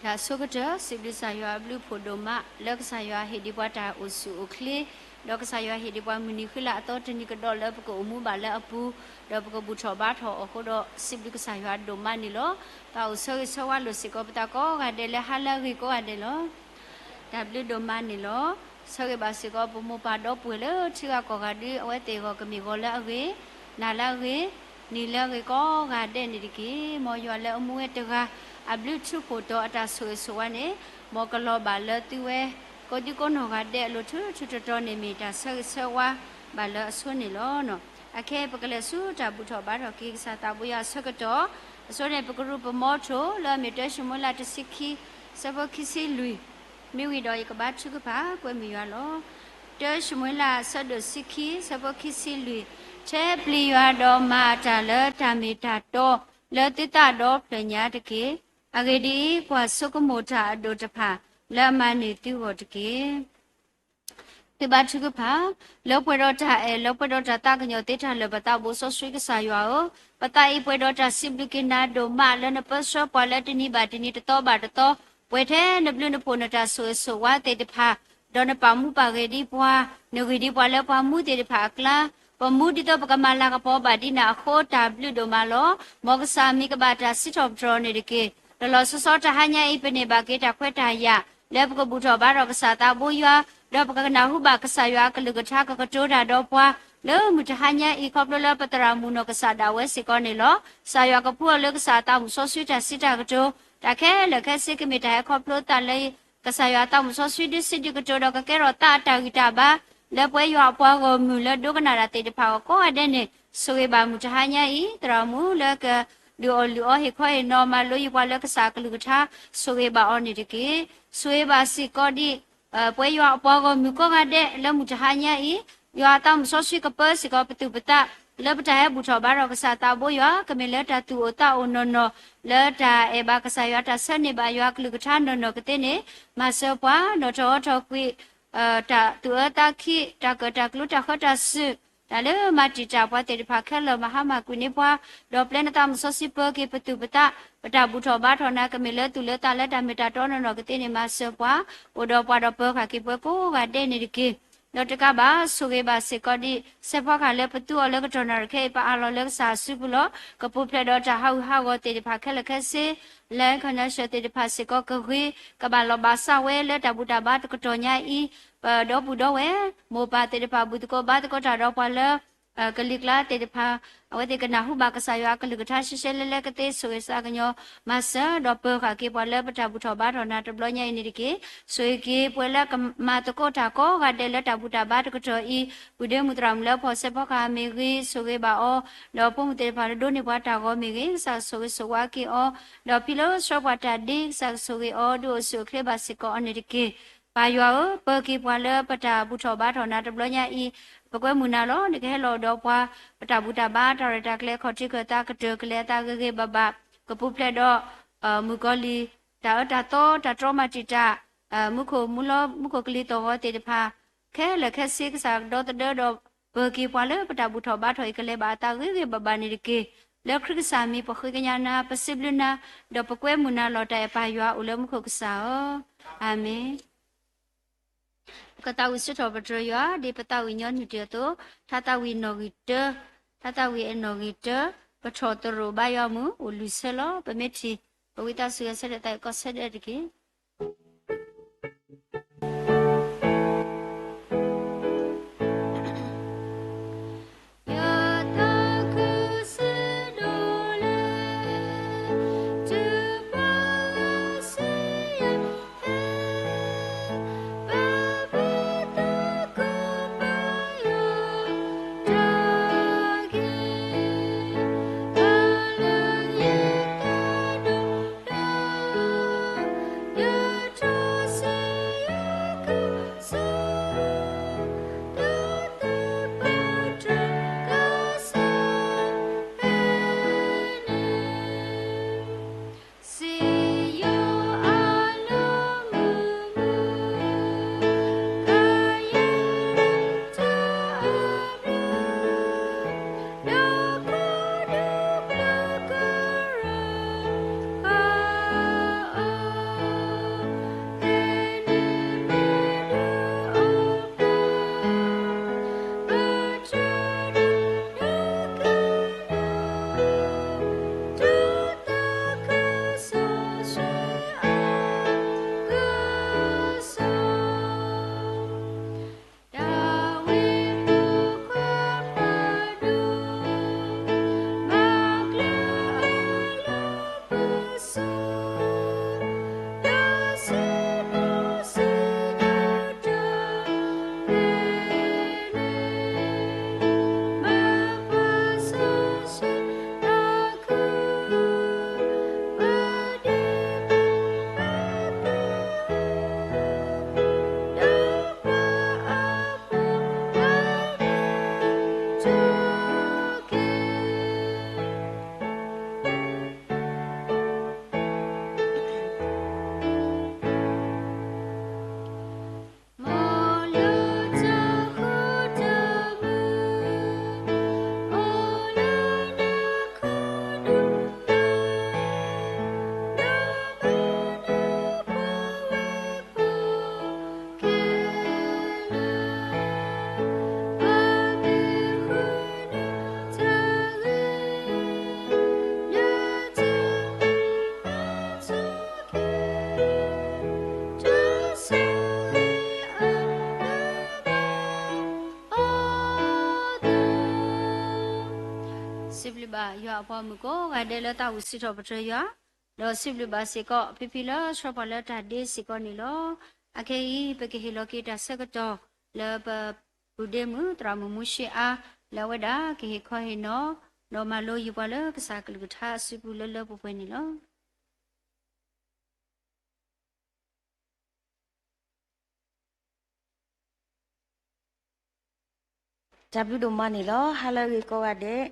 တၢ်ဆိကတၢၢ် စံးဘျုးကစၢ်ယွၤအဘျုးအဖှိၣ်ဒိၣ်မး လၢကစၢ်ယွၤဟ့ၣ်ဒံးပှၤတၢ်အိၣ်ဆူၣ်အိၣ်ချ့, ဒီးကစၢ်ယွၤဟ့ၣ်ဒံးပှၤမုၢ်နံၤဃံလၤအသီတနံၤကဒီးလၢပကအိၣ်မူဘၣ်လၢအပူၤ, ဒီးပကဘူၣ်ထီၣ်ဘါထီၣ်အီၤအဃိဒီး စံးဘျုးကစၢ်ယွၤဒိၣ်မးန့ၣ်လီၤ. ပၢ်အိၣ်ဆၢဂ့ၤဆၢဝါလိာ်စ့ၢ်ကီးပသးကိးဂၤဒဲးလၢဟါလၢအဂ့ၤကိးဂၤဒဲးလီၤ. တၢ်ဘျုးဒိၣ်မးန့ၣ်လီၤ. ဆၢဂ့ၤဘၣ်စ့ၢ်ကီးပမိၢ်ပၢ်ဒီပုၢ်ဝဲၢ်လၢထံဂၤကီၢ်ဂၤဒု အဝဲသ့ၣ်အဂီၢ်ကမ့ၢ်ဂီၤလၢအဂ့ၤ, နၤလၢအဂ့ၤ, နံၤလၢအဂ့ၤကိးဂၤဒဲးန့ၣ်တက့ၢ်. မ်ယွၤလၢအမူဝဲတဂၤ အဘျုးထူးဖှိၣ်တီၤအတၢ်ဆိၣ်ဂ့ၤဆိၣ်ဝါန့ၣ် မ်ကလီၤဘၣ်လၢသုဝဲ ကိးဒူကိးနီၢ်ဂၤဒဲးအလိၤထူထူတီတီန့ၣ် မ့ၢ်တၢ်ဆၢဂ့ၤဆၢဝါဘၣ်လၢအဆိန့ၣ်လီၤ. အခဲအံၤပကလဲၤဆူတၢ်ဘူၣ်ထီၣ်ဘါထီၣ်က့ၤကစၢ်သးဘိယွၤအဆၢကတီၢ်, အဆိန့ၣ် ပကရူၢ်ပမီထိၣ် လၢအမ့ၢ်တၢၡမူၤအ့လးတဆံခံ ဆၢဖိခံဆံလွံၢ်, မ့ၢ်ဝံၤဒီးယကဘါထုကဖၣ်ကွဲမုာ်ယွၤလီၤ. တၢၡမူၤအ့လးအဆၢဒိၣ်တဆံခံ ဆၢဖိခံဆံလွံၢ်, ထဲပျံၤယွၤဒီးမၤအတၢ်လၢတၢ်မ့ၢ်တၢ်တီ လၢသုသးဒီဖျၢၣ်ညါတက့ၢ်. အဂ့ၢ်ဒ်အံၤ, ကွၢ်ဆိကမိၣ်တၢ်အဒိၣ်တဖၣ် လၢအမၤန့ၢ်သုဂီၢ်တက့ၢ်. သုဘါထုကဖၣ်, လၢပှဲၤဒီးတၢ်အဲၣ် လၢပှဲၤဒီးတၢ်သးကညီၤသ့တၢ်လၢာ် ပသးဘိစီဆှံကစၢ်ယွၤဧၢ, ပသးအံၤပှဲၤဒီးတၢ်စံးဘျုးက့ၤနၤဒိၣ်မး လၢနပၢဆှၢပှၤလၢတနံၤဘၣ်တနံၤ တသီဘၣ်တသီ, ပှဲၤထဲနဘျုးနဖှိၣ်နတၢ်ဆိၣ်ဂ့ၤဆိၣ်ဝါသ့ၣ်တဖၣ်, ဒီးနပာ်မူပာ်ဂဲၤဒံးပှၤ, နဂံၢ်ဒံးပှၤလၢပှၤမူသ့ၣ်တဖၣ်အကျါ, ပမူဒ်သိးပကမၤလၤကပီၤဘၣ်ဒ်နၤအဃိ တၢ်ဘျုးဒိၣ်မးလီၤ. မ်ကစၢ်မံၤကဘၣ်တၢ်စံးထီၣ်ပတြၢၤအီၤန့ၣ်တက့ၢ်. တလီၢ်ဆီဆီတဟါညါအံၤ ပန့ၢ်ဘၣ်က့ၤတၢ်ခွဲးတၢ်ယာ် လၢပကဘူၣ်ထီၣ်ဘါထီၣ်ကစၢ်သးဘိယွၤ, ဒီးပကကနၣ်ဟူဘၣ်ကစၢ်ယွၤအကလုၢ်ကထါကကတိၤတၢ်ဒီးပှၤ လၢမုၢ်တဟါညါအံၤ ခီဖျိလၢပသရၣ်မုၣ်နီၢ်ကစၢ်ဒၣ်ဝဲစ့ၢ်ကီးန့ၣ်လီၤ. ကစၢ်ယွၤကဖှူအီၤလၢကစၢ်အသးမုၢ်စီဆှံတၢ်စံးတၢ်ကတိၤ, တၢ်ခဲလၢာ်ခဲဆ့ကမ့ၢ်တၢ်ဟဲခီဖျိသးလၢ ကစၢ်ယွၤအသးမုၢ်စီဆှံဒုးစံးဒုးကတိၤဒီးကကဲထီၣ်သးအတၢ်ဂံၢ်တၢ်ဘါ လၢပဝဲယွၤအပှၤဂီၢ်မုၢ်လၢဒိကနၣ်တၢ်သ့ၣ်တဖၣ်အဂီၢ်ကိးဂၤဒဲးန့ၣ် ဆိၣ်ဂ့ၤဘၣ်မုၢ်တဟါညါအံၤ သရၣ်မုၣ်လၢကဒုးအီၣ်လုၢ်အီဟ့ၣ်ခီဟ့ၣ်နီၤ မၤလိယံၤပှၤလၢကစၢ်အကလုၢ်ကထါ ဆိၣ်ဂ့ၤဘၣ်အီၤန့ၣ်တက့ၢ်. ဆိၣ်ဂ့ၤဘၣ်စ့ၢ်ကီးဒံး ပဝဲယွၤအပှၤဂီၢ်မုၢ်ကိးဂၤဒဲးလၢမုၢ်တဟါညါအံၤ, ယွၤအသးမုၢ်စီဆှံကပၢစ့ၢ်ကီးပသူၣ်ပသး လၢပတၢ်ဟဲဘူၣ်ထီၣ်ဘါထီၣ်ကစၢ်သးဘိယွၤ ကမ့ၢ်လၢတၢ်သူၣ်အိၣ်သးအိၣ်နီၢ်နီၢ်, လၢတၢ်အဲၣ်ဘၣ်ကစၢ်ယွၤတၢ်ဆၢန့ၢ်ဘၣ်ယွၤအကလုၢ်ကထါနီၢ်နီၢ်ကသ့န့ၣ်, မၤစၢၤပှၤ နီၣ်ထီၣ်အီထီၣ်ကွံာ် တၢ်သူၣ်အၢသးခံ တၢ်ကၢၣ်တၢ်ကျူ တၢ်ဃၢတၢ်စူၣ်, တၢ်လၢမၤတံာ်တာ်ပှၤသ့ၣ်တဖၣ်ခဲလၢာ် မၤဟါမၢ်ကွံာ်န့ၢ်ပှၤ, ဒီးပျဲနသးမုၢ်စီဆှံပၢက့ၤပသူၣ်ပသး, ပတၢ်ဘူၣ်ထီၣ်ဘါထီၣ်နၤ ကမ့ၢ်လၢသူၣ်လၢသးလၢတၢ်မ့ၢ်တၢ်တီနီၢ်နီၢ်ကသ့န့ၣ် မၤစၢၤပှၤ, အိၣ်ဒီးပှၤဒီးပၢၤဃာ်က့ၤပှၤကိးဂၤဒဲးန့ၣ်တက့ၢ်. ဒီးတကးဘၣ် ဆိၣ်ဂ့ၤဘၣ်စ့ၢ်ကီးဒံး စဲးဖီကဟၣ်လၢပသူအီၤလၢကတီၢ်နၣ်ရံၣ်ခဲအံၤ ပအၢၣ်လီၤလၢကစၢ်အစုပူၤလီၤ. ကပူၤဖျဲးဒီးတၢ်ဟးဂူာ်ဟးဂီၤသ့ၣ်တဖၣ်ခဲလၢာ်ခဲဆ့ လၢ international သ့ၣ်တဖၣ်စ့ၢ်ကီးကဂ့ၤ ကဘၣ်လီၤဘၣ်စးဝဲလၢတၢ်ဘူၣ်တၢ်ဘါတကတီၢ်ညါအံၤ, ပဒီပုၢ်ဒီဝဲၢ် မိၢ်ပၢ်သ့ၣ်တဖၣ် ဘူၣ်သကိးဘါသကိးတၢ်ဒီးပှၤလၢ ကလံၤကျါသ့ၣ်တဖၣ် အဝဲသ့ၣ်ကနၢ်ဟူဘၣ်ကစၢ်ယွၤအကလုၢ်ကထါရှဲရှဲလဲၣ်လဲၣ်ကသ့ ဆိၣ်ဂ့ၤသးကညီၤ မၤစၢၤဒီးပၢၤဃာ်က့ၤပှၤလၢပတၢ်ဘူၣ်ထီၣ်ဘါထီၣ်နၤတဘျီညါအံၤန့ၣ်တက့ၢ်. ဆိၣ်ဂ့ၤက့ၤပှၤလၢကမၤသကိးတၢ်ကိးဂၤဒဲးလၢတၢ်ဘူၣ်တၢ်ဘါတကတီၢ်အံၤ, ပုၢ်ဒ့မုၣ်သရၣ်မုၣ်လၢဖီၣ်စဲးဖီကဟၣ်မ့ၢ်ဂ့ၤ ဆိၣ်ဂ့ၤဘၣ်အီၤ, ဒီးဖိမုၣ်သ့ၣ်တဖၣ်လၢဒိးန့ၢ်ပှၤတၢ်ဂီၤမ့ၢ်ဂ့ၤ ကစၢ်ကဆိၣ်ဂ့ၤဆိၣ်ဝါက့ၤအီၤ, ဒီးဖံးလိဆှၢပှၤတၢ်ဒ့ ကစၢ်ကဆိၣ်ဂ့ၤအီၤ ဒုးအိၣ်ဆူၣ်အိၣ်ချ့ဘၣ်စ့ၢ်ကီးအီၤန့ၣ်တက့ၢ်. ပၢ်ယွၤဧၢ, ပၢၤက့ၤပှၤလၢပတၢ်ဘူၣ်ထီၣ်ဘါထီၣ်နၤတဘျီညါအံၤ, ပကွဲမုာ်နၤလီၤ. နကဟဲလီၤအိၣ်ဒီးပှၤ, ပတၢ်ဘူၣ်တၢ်ဘါ တၢ်ရဲၣ်တၢ်ကျဲၤ ခီၣ်ထံးခၢၣ်သး ကတၢၢ်ကလဲၤအသးဂ့ၤဂ့ၤဘၣ်ဘၣ်, ကပူၤဖျဲးဒီး မုၣ်ကီၤလံၢ် တၢ်အၢတၢ်သီ တၢ်တြီမၤတံာ်တာ် မူခိၣ်မူလီ မူခိၣ်ကလံၤသီၣ်ဂီၤသ့ၣ်တဖၣ် ခဲလၢာ်ခဲဆ့ ကစၢ်ကဒီသဒၢဒီး ပၢၤက့ၤပှၤလၢပတၢ်ဘူၣ်ထီၣ်ဘါထီၣ်အံၤ ကလဲၤဘၣ်အသးဂ့ၤဂ့ၤဘၣ်ဘၣ်န့ၣ်တက့ၢ်. လၢခရံာ်ကစၢ်မံၤ ပဃ့ကညးနၤ, ပစံးဘျုးနၤ, ဒီးပကွဲမုာ်နၤလီၤ. တၢ်အဲၣ်ပၢ်ယွၤအိၣ်လၢမူခိၣ်ကစၢ်ဧၢ, အၤမ့ၣ်. ပကသးဝံၣ်စံးထီၣ်ပတြၢၤယွၤ ဒ်ပသးဝံၣ်ညီနုၢ်တ့ၢ်အသိး, ထါသးဝံၣ်နီၣ်ဂံၢ်တၢ, ထါသးဝံၣ်အဲၣ်နီၣ်ဂံၢ်တၢ, ပထီၣ်သရိာ်ဘါယွၤမုၢ် အိၣ်လုၢ်ဆၢလီၤ. ပမ့ၢ်ထံၣ် ပဝံသးစူၤယွၤဆၢထၢၣ်သးကီးဆၢဒၢတက့ၢ်. ယွၤအပှၤမုၣ်ကိးဂၤဒဲးလၢတၢ်အိၣ်စံးထီၣ်ပတြၢၤယွၤ, ဒီးစံးဘျုးဘၣ်စ့ၢ်ကီး ဖံဖံလၢဆှၢပှၤလၢတၢ်ဒ့စ့ၢ်ကီးန့ၣ်လီၤ. အခဲအံၤ ပကဟ့ၣ်လီၤက့ၤတၢ်ဆၢကတီၢ်လၢပပုၢ်ဒ့မုၣ် သရၣ်မုၣ်မူရှ့အါ လၢအဝဲဒၣ်ကဟ့ၣ်ခီဟ့ၣ်နီၤ ဒီးမၤလိယုာ်ပှၤလၢကစၢ်အကလုၢ်ကထါအစုပူၤလၢလၢပှဲၤပှဲၤန့ၣ်လီၤ. တၢ်ဘျုးဒိၣ်မးန့ၣ်လီၤ. ဟါလၢအဂ့ၤကိးဂၤဒဲး,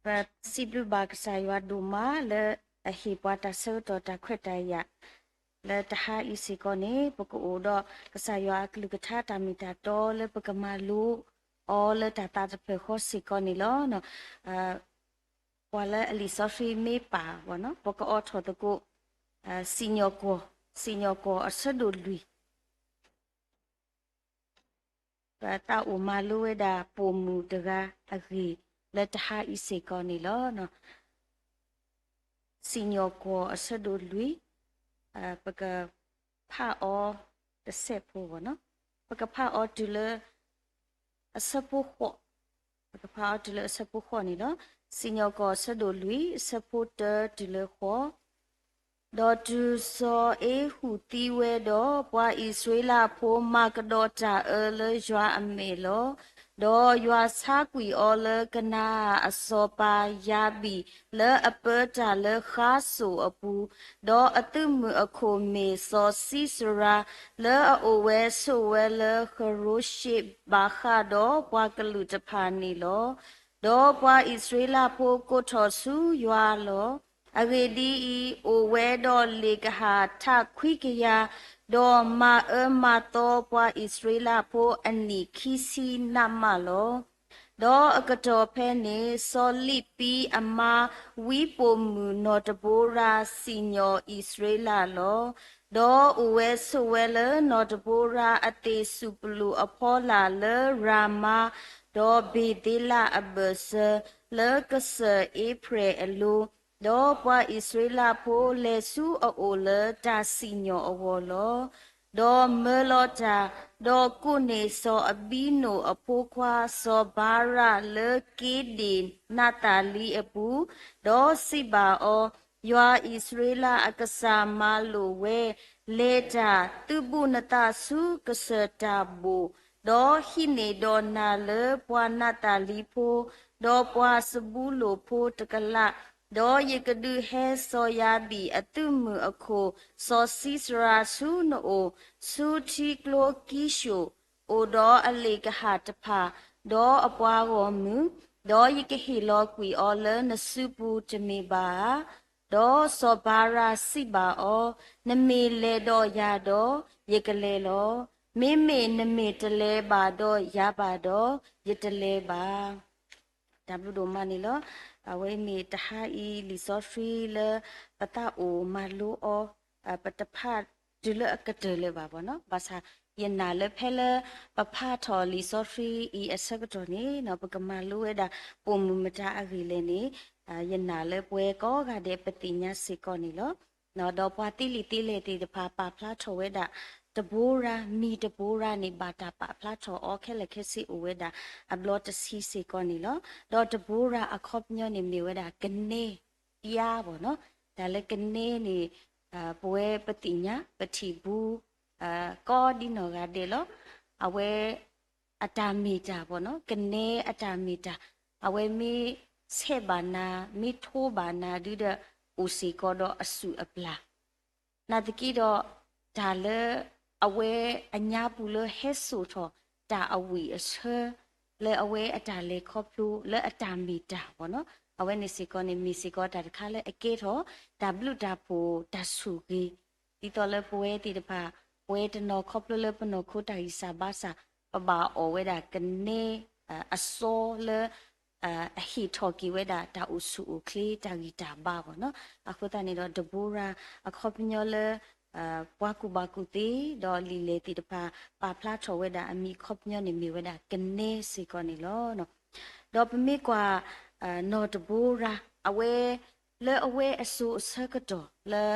ပစံးဘျုးဘၣ်ကစၢ်ယွၤဒိၣ်မးလၢအဟ့ၣ်ပှၤတၢ်ဆၢကတီၢ်တၢ်ခွဲးတၢ်ယာ် လၢတဟါအံၤစ့ၢ်ကီးန့ၣ် ပကအိၣ်ဒီးကစၢ်ယွၤအကလုၢ်ကထါတၢ်မ့ၢ်တၢ်တီလၢပကမၤလိအီၤလၢတၢ်သးတဖျၢၣ်ဃီစ့ၢ်ကီးန့ၣ်လီၤ. ပှၤလၢအလံာ်စီဆှံမ့ၢ်ပာ်ဝဲနီၤ ပကအိးထီၣ်သကိး စံၣ်ညီၣ်ကွီၢ်, စံၣ်ညီၣ်ကွီၢ်အဆၢဒိၣ်လွံၢ်, ပသးအိၣ်မၤလိဝဲဒၣ်ပိာ်မုၣ်တဂၤအဂ့ၢ် လၢတဟါအံၤစ့ၢ်ကီးန့ၣ်လီၤ. စံၣ်ညီၣ်ကွီၢ်အဆၢဒိၣ်လွံၢ်, ပကဖးအီၤတစဲးဖိဘၣ်နီၤ, ပကဖးအီၤတုၤလၢ အဆၢဖိဃိး, ပကဖးအီၤတုၤလၢအဆၢဖိဃိးန့ၣ်လီၤ. စံၣ်ညီၣ်ကွီၢ်အဆၢဒိၣ်လွံၢ် အဆၢဖိတၢတုၤလၢဃိး, ဒီးတုၤစီၤဧဟူးသံဝဲဒီး, ပှၤအံၣ်စရ့လးဖိမၤကဒီးတၢ်အၢလၢယွၤအမဲာ်လီၤ. ဒီးယွၤဆါကွံာ်အီၤလၢကနၤအၣ်အစီၤပၤယၤဘံၣ် လၢအပၢတၢ်လၢဃါစိာ်အပူၤ, ဒီးအသုးမုၢ်အခိၣ်မ့ၢ်စီၤစံစရၤ လၢအအိၣ်ဝဲဆိးဝဲလၢဃရိၤၡ့ၣ်ဘၣ်ဃးဒီးပှၤကလုာ်တဖၣ်န့ၣ်လီၤ. ဒီးပှၤအံၣ်စရ့လးဖိကိးထီၣ်ဆူယွၤလီၤ. အဂ့ၢ်ဒ်အံၤ, အိၣ်ဝဲဒီးလ့ၣ်ကဟၣ်ထးခွံကယၤ, ဒီးမၤအၢမၤသီပှၤအံၣ်စရ့လးဖိအနံၣ်ခံဆံနးမးလီၤ. ဒီးအကတီၢ်ဖဲန့ၣ် စီၤလံးပံအမါ ဝံပိာ်မုၣ်နီၢ်တဘိရၤ စံၣ်ညီၣ်အံၣ်စရ့လးလီၤ. ဒီးအိၣ်ဝဲဆိးဝဲလၢနီၢ်တဘိရၤအသ့ၣ်စူးပလူးအဖီလာ်လၢရၤမါ, ဒီးဘ့ၤသ့လးအဘၢၣ်စၢၤ, လၢကစၢၢ်အ့ဖြဲၣ်အလိၤ, ဒီးပှၤအံၣ်စရ့လးဖိလဲၤဆူအအိၣ်လၢတၢ်စံၣ်ညီၣ်အဂီၢ်လီၤ. ဒီးမၢလီၤတၢ်, ဒီးကိးန့ၢ်စီၤအဘံနိၣ်အဖိခွါ စီၤဘၤရၣ်လၢက့ဒ့ၣ်နးသးလံအပူၤ, ဒီးစံးဘၣ်အီၤ, ယွၤအံၣ်စရ့လးအကစၢ်မၤလိာ်ဝဲ, လဲၤတၢ်, သုးဘူးနသးဆူကစၢၢ်တၢ်ဘိၣ်, ဒီးဟံးန့ၢ်ဒီးနၤလၢပှၤနးသးလံဖိ, ဒီးပှၤစဘူလိၣ်ဖိတကလး, ဒီးယကဒုးဟဲစီၤယၤဘံၣ်အသုးမုၢ်အခိၣ် စီၤစံစရၤဆူနအိၣ်, ဆူထံကျိကံၡိၣ်, အိၣ်ဒီးအလ့ၣ်ကဟၣ်တဖၣ်, ဒီးအပှၤဂီၢ်မုၢ်, ဒီးယကဟ့ၣ်လီၤကွံာ်အီၤလၢနစုပူၤတမ့ၢ်ဘၣ်ဧါ. ဒီးစီၤဘၤရၣ်စံးဘၣ်အီၤ, နမ့ၢ်လဲၤဒီးယၤဒီး, ယကလဲၤလီၤ. မ့မ့ၢ်နမ့ၢ်တလဲၤဘၣ်ဒီးယၤဘၣ်ဒီး, ယတလဲၤဘၣ်. တၢ်ဘျုးဒိၣ်မးန့ၣ်လီၤ. အဝဲအံၤမ့ၢ်တဟါအံၤလံာ်စီဆှံလၢပသးအိၣ်မၤလိအီၤ, ပတဖးတုၤလၢအကတၢၢ်လၢၤဘၣ်ဘၣ်နီၤ. ဘၣ်ဆၣ်ယနာ်လၢဖဲလၢပဖးထီၣ်လံာ်စီဆှံအံၤအဆၢကတီၢ်န့ၣ် ပကမၤလိဝဲဒၣ် ပိာ်မုၣ်မတၤအဂ့ၢ်လဲၣ်န့ၣ်, ယနာ်လၢပဝဲကိးဂၤဒဲးပသ့ၣ်ညါစ့ၢ်ကီးန့ၣ်လီၤ. ဒီးပှၤသ့လံာ်သ့လဲၢ်သ့ၣ်တဖၣ်ပာ်ဖျါထီၣ်ဝဲဒၣ် တဘိရၤ, မံၤတဘိရၤန့ၣ် ဘၣ်တၢ်ပာ်ဖျါထီၣ်အီၤခဲလၢာ်ခဲဆ့အိၣ်ဝဲဒၣ်အဘျီတဆံစ့ၢ်ကီးန့ၣ်လီၤ. ဒီးတဘိရၤအခီပညီန့ၣ်မ့ၢ်ဝဲဒၣ်ကနဲပျါဘၣ်နီၤ. တၢ်လၢကနဲန့ၣ် ပဝဲပသ့ၣ်ညါ ပထံၣ်ဘူး ကိးဒံနီၢ်ဂၤဒဲးလီၤ. အဝဲအတၢ်မ့ၢ်တၢ်ဘၣ်နီၤ, ကနဲအတၢ်မ့ၢ်တၢ်, အဝဲမ့ၢ်ဆဲးဘၣ်နၤ, မ့ၢ်ထိဘၣ်နၤဒုဒီး အိၣ်စ့ၢ်ကီးဒီးအစုၣ်အပျၢ် နာ်သက့ဒီး တၢ်လၢအဝဲအညါပူၤလၢဟဲစိာ်ထီၣ်တၢ်အဝံၣ်အဆၢ လၢအဝဲအတၢ်လဲၤခီဖျိလၢအတၢ်မ့ၢ်တၢ်ဘၣ်နီၤ, အဝဲန့ၣ်စ့ၢ်ကီးန့ၣ် မ့ၢ်စ့ၢ်ကီးတၢ်တခါလၢအကဲထီၣ် တၢ်ဘျုးတၢ်ဖှိၣ်တၢ်ဆိၣ်ဂ့ၤ ဒ်သိးလၢပဝဲသ့ၣ်တဖၣ် ပဝဲတနီၤခီဖျိလၢပနီၢ်ခိတၢ်ဂံၢ်စၢ်ဘါစၢ် ပဘၣ်အီၣ်ဝဲဒၣ်ကနဲ အစီလၢ အဟ့ၣ်ထီၣ်က့ၤဝဲဒၣ်တၢ်အိၣ်ဆူၣ်အိၣ်ချ့တၢ်ဂံၢ်တၢ်ဘါဘၣ်နီၤ. အဃိသတးန့ၣ်ဒီး ဒဘိရၤအခီပညီလၢ ပှၤကူၣ်ဘၣ်ကူၣ်သ့ ဒီးလံာ်လဲၢ်သ့ၣ်တဖၣ် ပာ်ဖျါထီၣ်ဝဲဒၣ်အမံၤအခီပညီန့ၣ် မ့ၢ်ဝဲဒၣ်ကနဲစ့ၢ်ကီးန့ၣ်လီၤ. ဒီးပမ့ၢ်ကွၢ် နီၢ်ဒဘိရၤ အဝဲ လၢအဝဲအစိၤအဆၢကတီၢ်လၢ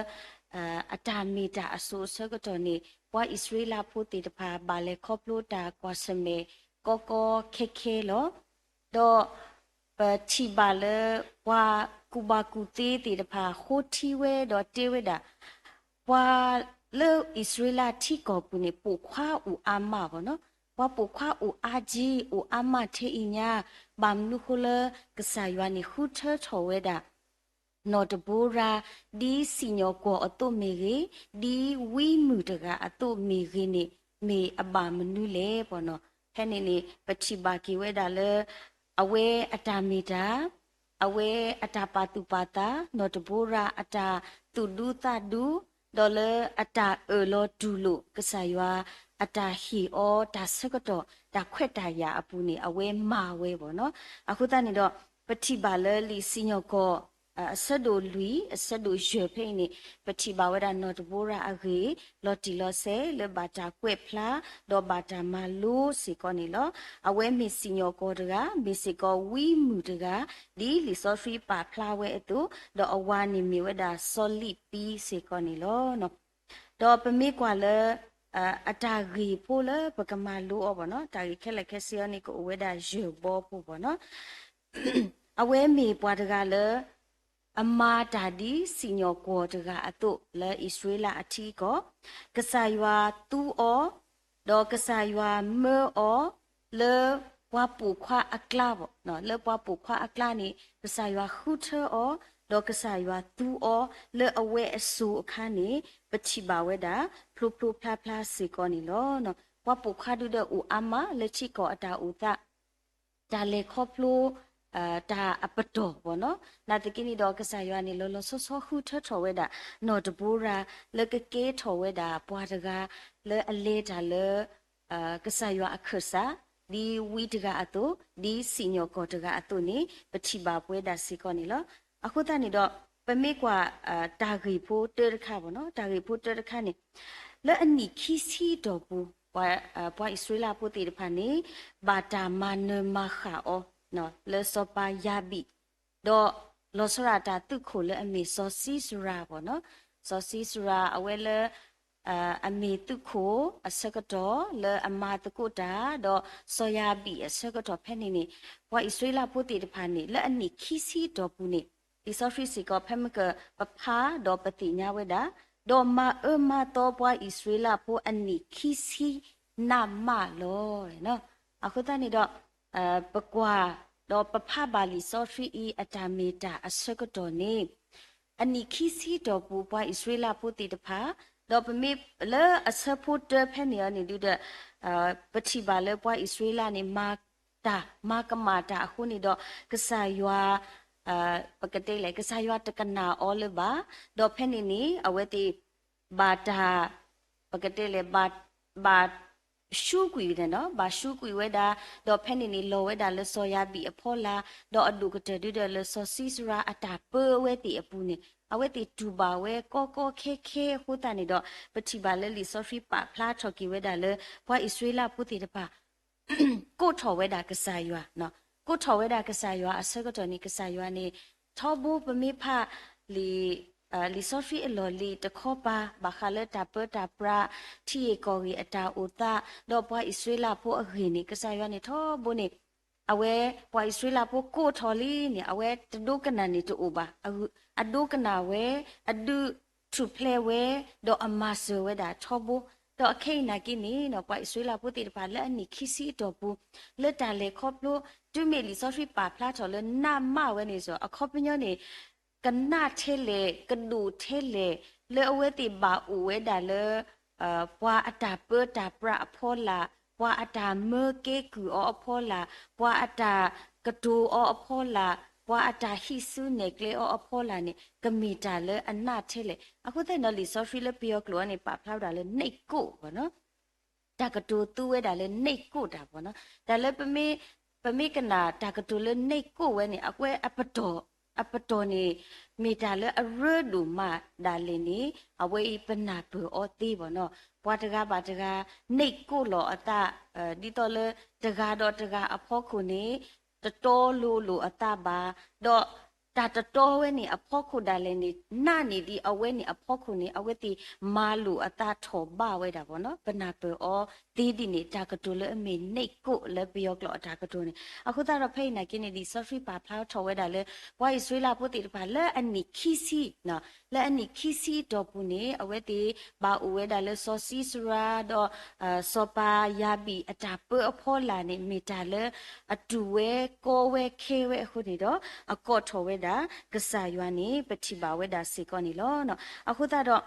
အတၢ်မ့ၢ်တၢ်အစိၤအဆၢကတီၢ်န့ၣ် ပှၤအံၣ်စရ့လးဖိသ့ၣ်တဖၣ် ဘၣ်လဲၤခီဖျိတၢ်ကွၢ်ဆၢၣ်မဲာ်ကီကီခဲခဲလီၤ. ဒီး ပထံၣ်ဘၣ်လၢ ပှၤကူၣ်ဘၣ်ကူၣ်သ့သ့ၣ်တဖၣ် ဃိထံဝဲဒီးတဲဝဲဒၣ် ပှၤလၢအံၣ်စရ့လးထံကီၢ်ပူၤန့ၣ် ပိာ်ခွါအိၣ်အါမးဘၣ်နီၤ. ပှၤပိာ်ခွါအိၣ်အါက့ အိၣ်အါမးထဲအံၤညါ, ဘၣ်မနုၤဃိလၢကစၢ်ယွၤန့ၣ် ဃုထၢထီၣ်ဝဲဒၣ် နီၢ်တဘိရၤ ဒ်စံၣ်ညီၣ်ကွီၢ်အသိးမ့ၢ်ဂ့ၤ, ဒ်ဝံမုၣ်တဂၤအသိးမ့ၢ်ဂ့ၤန့ၣ် မ့ၢ်အဘၣ်မနုၤလဲၣ်ဘၣ်နီၤ. ဖဲန့ၣ်န့ၣ် ပထံၣ်ဘၣ်က့ၤဝဲဒၣ်လၢ အဝဲအတၢ်မ့ၢ်တၢ် အဝဲအတၢ်ပာ်သူၣ်ပာ်သး, နီၢ်တဘိရၤအတၢ်သူၣ်ဒူသးဒူ, ဒီးလၢအတၢ်အၢၣ်လီၤတူၢ်လိာ်ကစၢ်ယွၤ အတၢ်ဟ့ၣ်အီၤတၢ်ဆၢကတီၢ် တၢ်ခွဲးတၢ်ယာ်အပူၤန့ၣ် အဝဲမၤဝဲဘၣ်နီၤ. အဃိသတးန့ၣ်ဒီး ပထံၣ်ဘၣ်လၢလံာ်စံၣ်ညီၣ်ကွီၢ် အဆၢဒိၣ်လွံၢ် အဆၢဒိၣ်ယဲၢ်ဖဲအံၤန့ၣ် ပထံၣ်ဘၣ်ဝဲဒၣ်နီၢ်တဘိရၤအဂ့ၢ် လီၤတံၢ်လီၤဆဲးလၢဘၣ်တၢ်ကွဲးဖျါ ဒီးဘၣ်တၢ်မၤလိစ့ၢ်ကီးန့ၣ်လီၤ. အဝဲမ့ၢ်စံၣ်ညီၣ်ကွီၢ်တဂၤ, မ့ၢ်စ့ၢ်ကီးဝံမုၣ်တဂၤ, ဒ်လံာ်စီဆှံပာ်ဖျါဝဲအသိး, ဒီးအဝၤန့ၣ်မ့ၢ်ဝဲဒၣ်စီၤလံးပံၤစ့ၢ်ကီးန့ၣ်လီၤ. ဒီးပမ့ၢ်ကွၢ်လၢ အတၢ်ဂ့ၢ်ဖိလၢပကမၤလိအီၤဘၣ်နီၤ, တၢ်ဂ့ၢ်ခဲလၢာ်ခဲဆ့အံၤန့ၣ် ကအိၣ်ဝဲဒၣ်ယဲၢ်ဘီဖိဘၣ်နီၤ. အဝဲမ့ၢ်ပှၤတဂၤလၢ အမၤတၢ်ဒ်စံၣ်ညီၣ်ကွီၢ်တဂၤအသိးလၢအံၣ်စရ့လးအထံအကီၢ်, ကစၢ်ယွၤသူအီၤ, ဒီးကစၢ်ယွၤမၢအီၤ လၢပှၤပိာ်ခွါအကျါဘၣ်, လၢပှၤပိာ်ခွါအကျါန့ၣ် ကစၢ်ယွၤဃုထၢအီၤ, ဒီးကစၢ်ယွၤသူအီၤ လၢအဝဲအစိၤအခါန့ၣ် ပထံၣ်ဘၣ်ဝဲဒၣ် ဖျိဖျိဖျါဖျါစ့ၢ်ကီးန့ၣ်လီၤ. ပှၤပိာ်ခွါဒုဒီးအိၣ်အါမးလၢထံကီၢ်အတၢ်အိၣ်သး တၢ်လဲၤခီဖျိ တၢ်အပတီၢ်ဘၣ်နီၤ. နာ်သက့န့ၣ်ဒီး ကစၢ်ယွၤန့ၣ် လီၤလီၤဆီဆီဃုထၢထီၣ်ဝဲဒၣ် နီၢ်တဘိရၤ လၢကကဲထီၣ်ဝဲဒၣ်ပှၤတဂၤ လၢအလဲၤတၢ်လၢ ကစၢ်ယွၤအခၢၣ်စး ဒ်ဝံတဂၤအသိး, ဒ်စံၣ်ညီၣ်ကွီၢ်တဂၤအသိးန့ၣ် ပထံၣ်ဘၣ်ပဝဲဒၣ်စ့ၢ်ကီးန့ၣ်လီၤ. အဃိသတးန့ၣ်ဒီး ပမ့ၢ်ကွၢ် တၢ်ဂ့ၢ်ဖိတၢတခါဘၣ်နီၤ, တၢ်ဂ့ၢ်ဖိတၢတခါန့ၣ် လၢအနံၣ်ခံဆံတီၢ်ပူၤ ပှၤအံၣ်စရ့လးဖိသ့ၣ်တဖၣ်န့ၣ် ဘၣ်တၢ်မၤနၢၤမၤဃၣ်အီၤ လၢစီၤပၤယၤဘံၣ်, ဒီးလီၤဆီဒၣ်တၢ်သုးခိၣ်လၢအမ့ၢ်စီၤၡံစရၤဘၣ်နီၤ. စီၤၡံစရၤအဝဲလၢ အမ့ၢ်သုးခိၣ်အဆၢကတီၢ်လၢအမၤသကိးတၢ် ဒီးစီၤယၤဘံၣ်အဆၢကတီၢ်ဖဲန့ၣ်န့ၣ် ပှၤအံၣ်စရ့လးဖိသ့ၣ်တဖၣ်န့ၣ် လၢအနံၣ်ခံဆံတီၢ်ပူၤန့ၣ် လံာ်စီဆှံစ့ၢ်ကီး ဖဲမ့ၢ်ကပဖးဒီးပသ့ၣ်ညါဝဲဒၣ်, ဒီးမၤအၢမၤသီပှၤအံၣ်စရ့လးဖိအနံၣ်ခံဆံနးမးလီၤ. အဃိသတးန့ၣ်ဒီး ပကွၢ် ဒီးပဖးဘၣ်လံာ်စီဆှံအံၤအတၢ်မ့ၢ်တၢ်အဆၢကတီၢ်န့ၣ် အနံၣ်ခံဆံတီၢ်ပူၤ ပှၤအံၣ်စရ့လးဖိသ့ၣ်တဖၣ်, ဒီးပမ့ၢ်လၢအဆၢဖိတၢဖဲန့ၣ်အီၤန့ၣ်ဒုဒီး ပထံၣ်ဘၣ်လၢပှၤအံၣ်စရ့လးန့ၣ် မၤတၢ်မၤကမၣ်တၢ်အဃိန့ၣ်ဒီး ကစၢ်ယွၤ ပကတဲလဲၣ် ကစၢ်ယွၤတကနၣ်အီၤလၢၤဘၣ်, ဒီးဖဲန့ၣ်န့ၣ် အဝဲသ့ၣ် ဘၣ်တၢ် ပကတဲလဲၣ် ဘၣ် ဘၣ်ရှူးကွံာ်န့ၣ်နီၤ, ဘၣ်ရှူးကွံာ်ဝဲဒၣ်, ဒီးဖဲန့ၣ်န့ၣ် လီၤဝဲဒၣ်လၢစီၤယၤဘံၣ်အဖီလာ်, ဒီးအဒိၣ်ကတၢၢ်ဒုဒီးလၢစီၤၡံစရၤအတၢ်ပၢအဝဲသ့ၣ်အပူၤန့ၣ် အဝဲသ့ၣ်တူၢ်ဘၣ်ဝဲကီကီခဲခဲအဃိသတးန့ၣ်ဒီး ပထံၣ်ဘၣ်လၢလံာ်စီဆှံပာ်ဖျါထီၣ်က့ၤဝဲဒၣ်လၢ ပှၤအံၣ်စရ့လးဖိသ့ၣ်တဖၣ် ကိးထီၣ်ဝဲဒၣ်ကစၢ်ယွၤ, ကိးထီၣ်ဝဲဒၣ်ကစၢ်ယွၤအဆၢကတီၢ်န့ၣ် ကစၢ်ယွၤန့ၣ် ထီဘိပမ့ၢ်ဖးလံာ် လံာ်စီဆှံအလီၢ်လံၤတခီပၤ ဘၣ်ဃးလၢတၢ်ပၢတၢ်ပြး ထံဂ့ၢ်ကီၢ်ဂ့ၢ်အတၢ်အိၣ်သး ဒီးပှၤအံၣ်စရ့လးဖိအဂ့ၢ်န့ၣ် ကစၢ်ယွၤန့ၣ်ထီဘိန့ၣ် အဝဲပှၤအံၣ်စရ့လးဖိကိးထီၣ်လံန့ၣ် အဝဲတဒိကနၣ်န့ၣ်တအိၣ်ဘၣ်. အဒိကနၣ်ဝဲ, အဒုးထူၣ်ဖျဲးဝဲ, ဒီးအမၤစၢၤဝဲဒၣ်ထီဘိ, ဒီးအခဲအံၤနာ်က့န့ၣ် ပှၤအံၣ်စရ့လးဖိသ့ၣ်တဖၣ်လၢအနံၣ်ခံဆံအတီၢ်ပူၤ လၢတၢ်လဲၤခီဖျိ တုၤမ့ၢ်လံာ်စီဆှံပာ်ဖျါထီၣ်လၢနးမးဝဲန့ၣ်စ့ၢ် အခီပညီန့ၣ် ကနးထဲလဲၣ် ကဒိၣ်ထဲလဲၣ် လၢအဝဲသ့ၣ်ဘၣ်အိၣ်ဝဲဒၣ်လၢ ပှၤအတၢ်ပၢတၢ်ပြးအဖီလာ်, ပှၤအတၢ်မၢကဲကုၢ်အီၤအဖီလာ်, ပှၤအတၢ်ကတိၤအီၤအဖီလာ်, ပှၤအတၢ်ဟံးစုနဲၣ်ကျဲအီၤအဖီလာ်န့ၣ် ကမ့ၢ်တၢ်လၢအနးထဲလဲၣ်. အဃိသတးန့ၣ်ဒီး လံာ်စီဆှံလၢပယီၤကျိာ်အံၤန့ၣ် ပာ်ဖျါဝဲဒၣ်လၢ နှိပ်ကွပ် ဘၣ်နီၤ. တၢ်ကတိၤသူဝဲဒၣ်လၢ နှိပ်ကွပ် တၢ်ဘၣ်နီၤ. တၢ်လၢ ပမ့ၢ်ကနၣ် တၢ်ကတိၤလၢ နှိပ်ကွပ် ဝဲန့ၣ် အဝဲအပတီၢ် အပတီၢ်န့ၣ် မ့ၢ်တၢ်လၢအရၢဒိၣ်မးဒၣ်လဲာ်န့ၣ် အဝဲအံၤပနၢ်ပၢၢ်အီၤသ့ဘၣ်နီၤ. ပှၤတဂၤဘၣ်တဂၤ နှိပ်ကွပ် လိာ်အသး ဒ်သိးလၢတဂၤဒီးတဂၤအဖီခိၣ်န့ၣ် တတီလိၤလိာ်အသးဘၣ်, ဒီး တၢ်တတီဝဲန့ၣ် အဖီခိၣ်ဒၣ်လဲာ်န့ၣ် နာ်န့ၢ်ဒံးအဝဲန့ၣ်အဖီခိၣ်န့ၣ် အဝဲသ့ၣ်မၤလိာ်အသးထီၣ်ဘးဝဲဒၣ်ဘၣ်နီၤ. ပနၢ်ပၢၢ်အီၤသ့ဒ်န့ၣ် တၢ်ကတိၤလၢအမ့ၢ် နံၣ်ကိၣ် လၢပယီၤကျိာ်အတၢ်ကတိၤန့ၣ်. အဃိသတးဒီးဖဲအံၤနာ်က့န့ၣ် လံာ်စီဆှံပာ်ဖျါထီၣ်ဝဲဒၣ်လၢ ပှၤအံၣ်စရ့လးဖိသ့ၣ်တဖၣ်လၢအနံၣ်ခံဆံ လၢအနံၣ်ခံဆံအတီၢ်ပူၤန့ၣ် အဝဲသ့ၣ်ဘၣ်အိၣ်ဝဲဒၣ်လၢစီၤစံစရၤ ဒီး စီၤပၤယၤဘံၣ်အတၢ်ပၢအဖီလာ်န့ၣ် မ့ၢ်တၢ်လၢအတူၢ်ဝဲကီဝဲခဲဝဲအဃိန့ၣ်ဒီး အကိးထီၣ်ဝဲဒၣ်ကစၢ်ယွၤန့ၣ် ပထံၣ်ဘၣ်ဝဲဒၣ်စ့ၢ်ကီးန့ၣ်လီၤ. အဃိသတးဒီး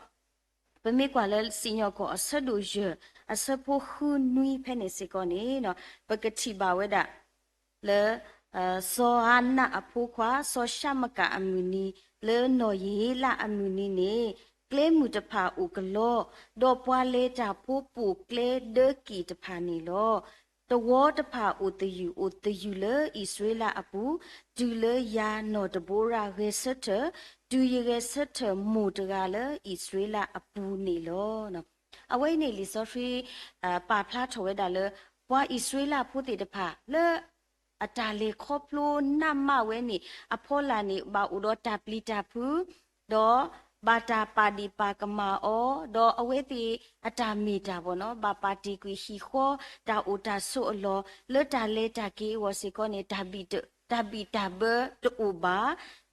ပမ့ၢ်ကွၢ်လၢစံၣ်ညီၣ်ကွီၢ်အဆၢဒိၣ်ယဲၢ် အဆၢဖိဃုနွံဖဲန့ၣ်စ့ၢ်ကီးန့ၣ် ပကထံၣ်ဘၣ်ဝဲဒၣ် လၢ စီၤဧၤနးအဖိခွါ စီၤၡမကၤအမုၢ်နံၤ လၢနီၢ်ယဟ့လးအမုၢ်နံၤန့ၣ် ကျဲမုၢ်တဖၣ်အိၣ်ကလီ, ဒီးပှၤလဲၤတၢ်ဖိပိာ်ကျဲဒၢက့ၣ်တဖၣ်န့ၣ်လီၤ. တဝီတဖၣ်အိၣ်သယုၢ်အိၣ်သယုၢ်လၢအံၣ်စရ့လးအပူၤ, တုၤလၢယၤနီၢ်တဘိရၤဂဲၤဆၢထၢၣ်, တုၤယဂဲၤဆၢထၢၣ်မိၢ်တဂၤလၢအံၣ်စရ့လးအပူၤန့ၣ်လီၤ. အဝဲအံၤန့ၣ်လံာ်စီဆှံ ပာ်ဖျါထီၣ်ဝဲဒၣ်လၢ ပှၤအံၣ်စရ့လးဖိသ့ၣ်တဖၣ်လၢ အတၢ်လဲၤခီဖျိနးမးဝဲန့ၣ် အဖီလာ်န့ၣ် ဘၣ်အိၣ်ဒီးတၢ်ပျံၤတၢ်ဖုး, ဒီးဘၣ်တၢ်ပာ်ဒ့ၣ်ပာ်ကမၣ်အီၤ, ဒီးအဝဲသ့ၣ်အတၢ်မ့ၢ်တၢ်ဘၣ်နီၤ ဘၣ်ပာ်တ့ၢ်ကွံာ်ဟံၣ်ဃီ တၢ်အိၣ်တၢ်ဆိးအလီၢ် လၢတၢ်လဲၤတၢ်က့ၤအဂီၢ်စ့ၢ်ကီးန့ၣ် တၢ်ဘံၣ်တၢ်ဘၢတအိၣ်ဘၣ်,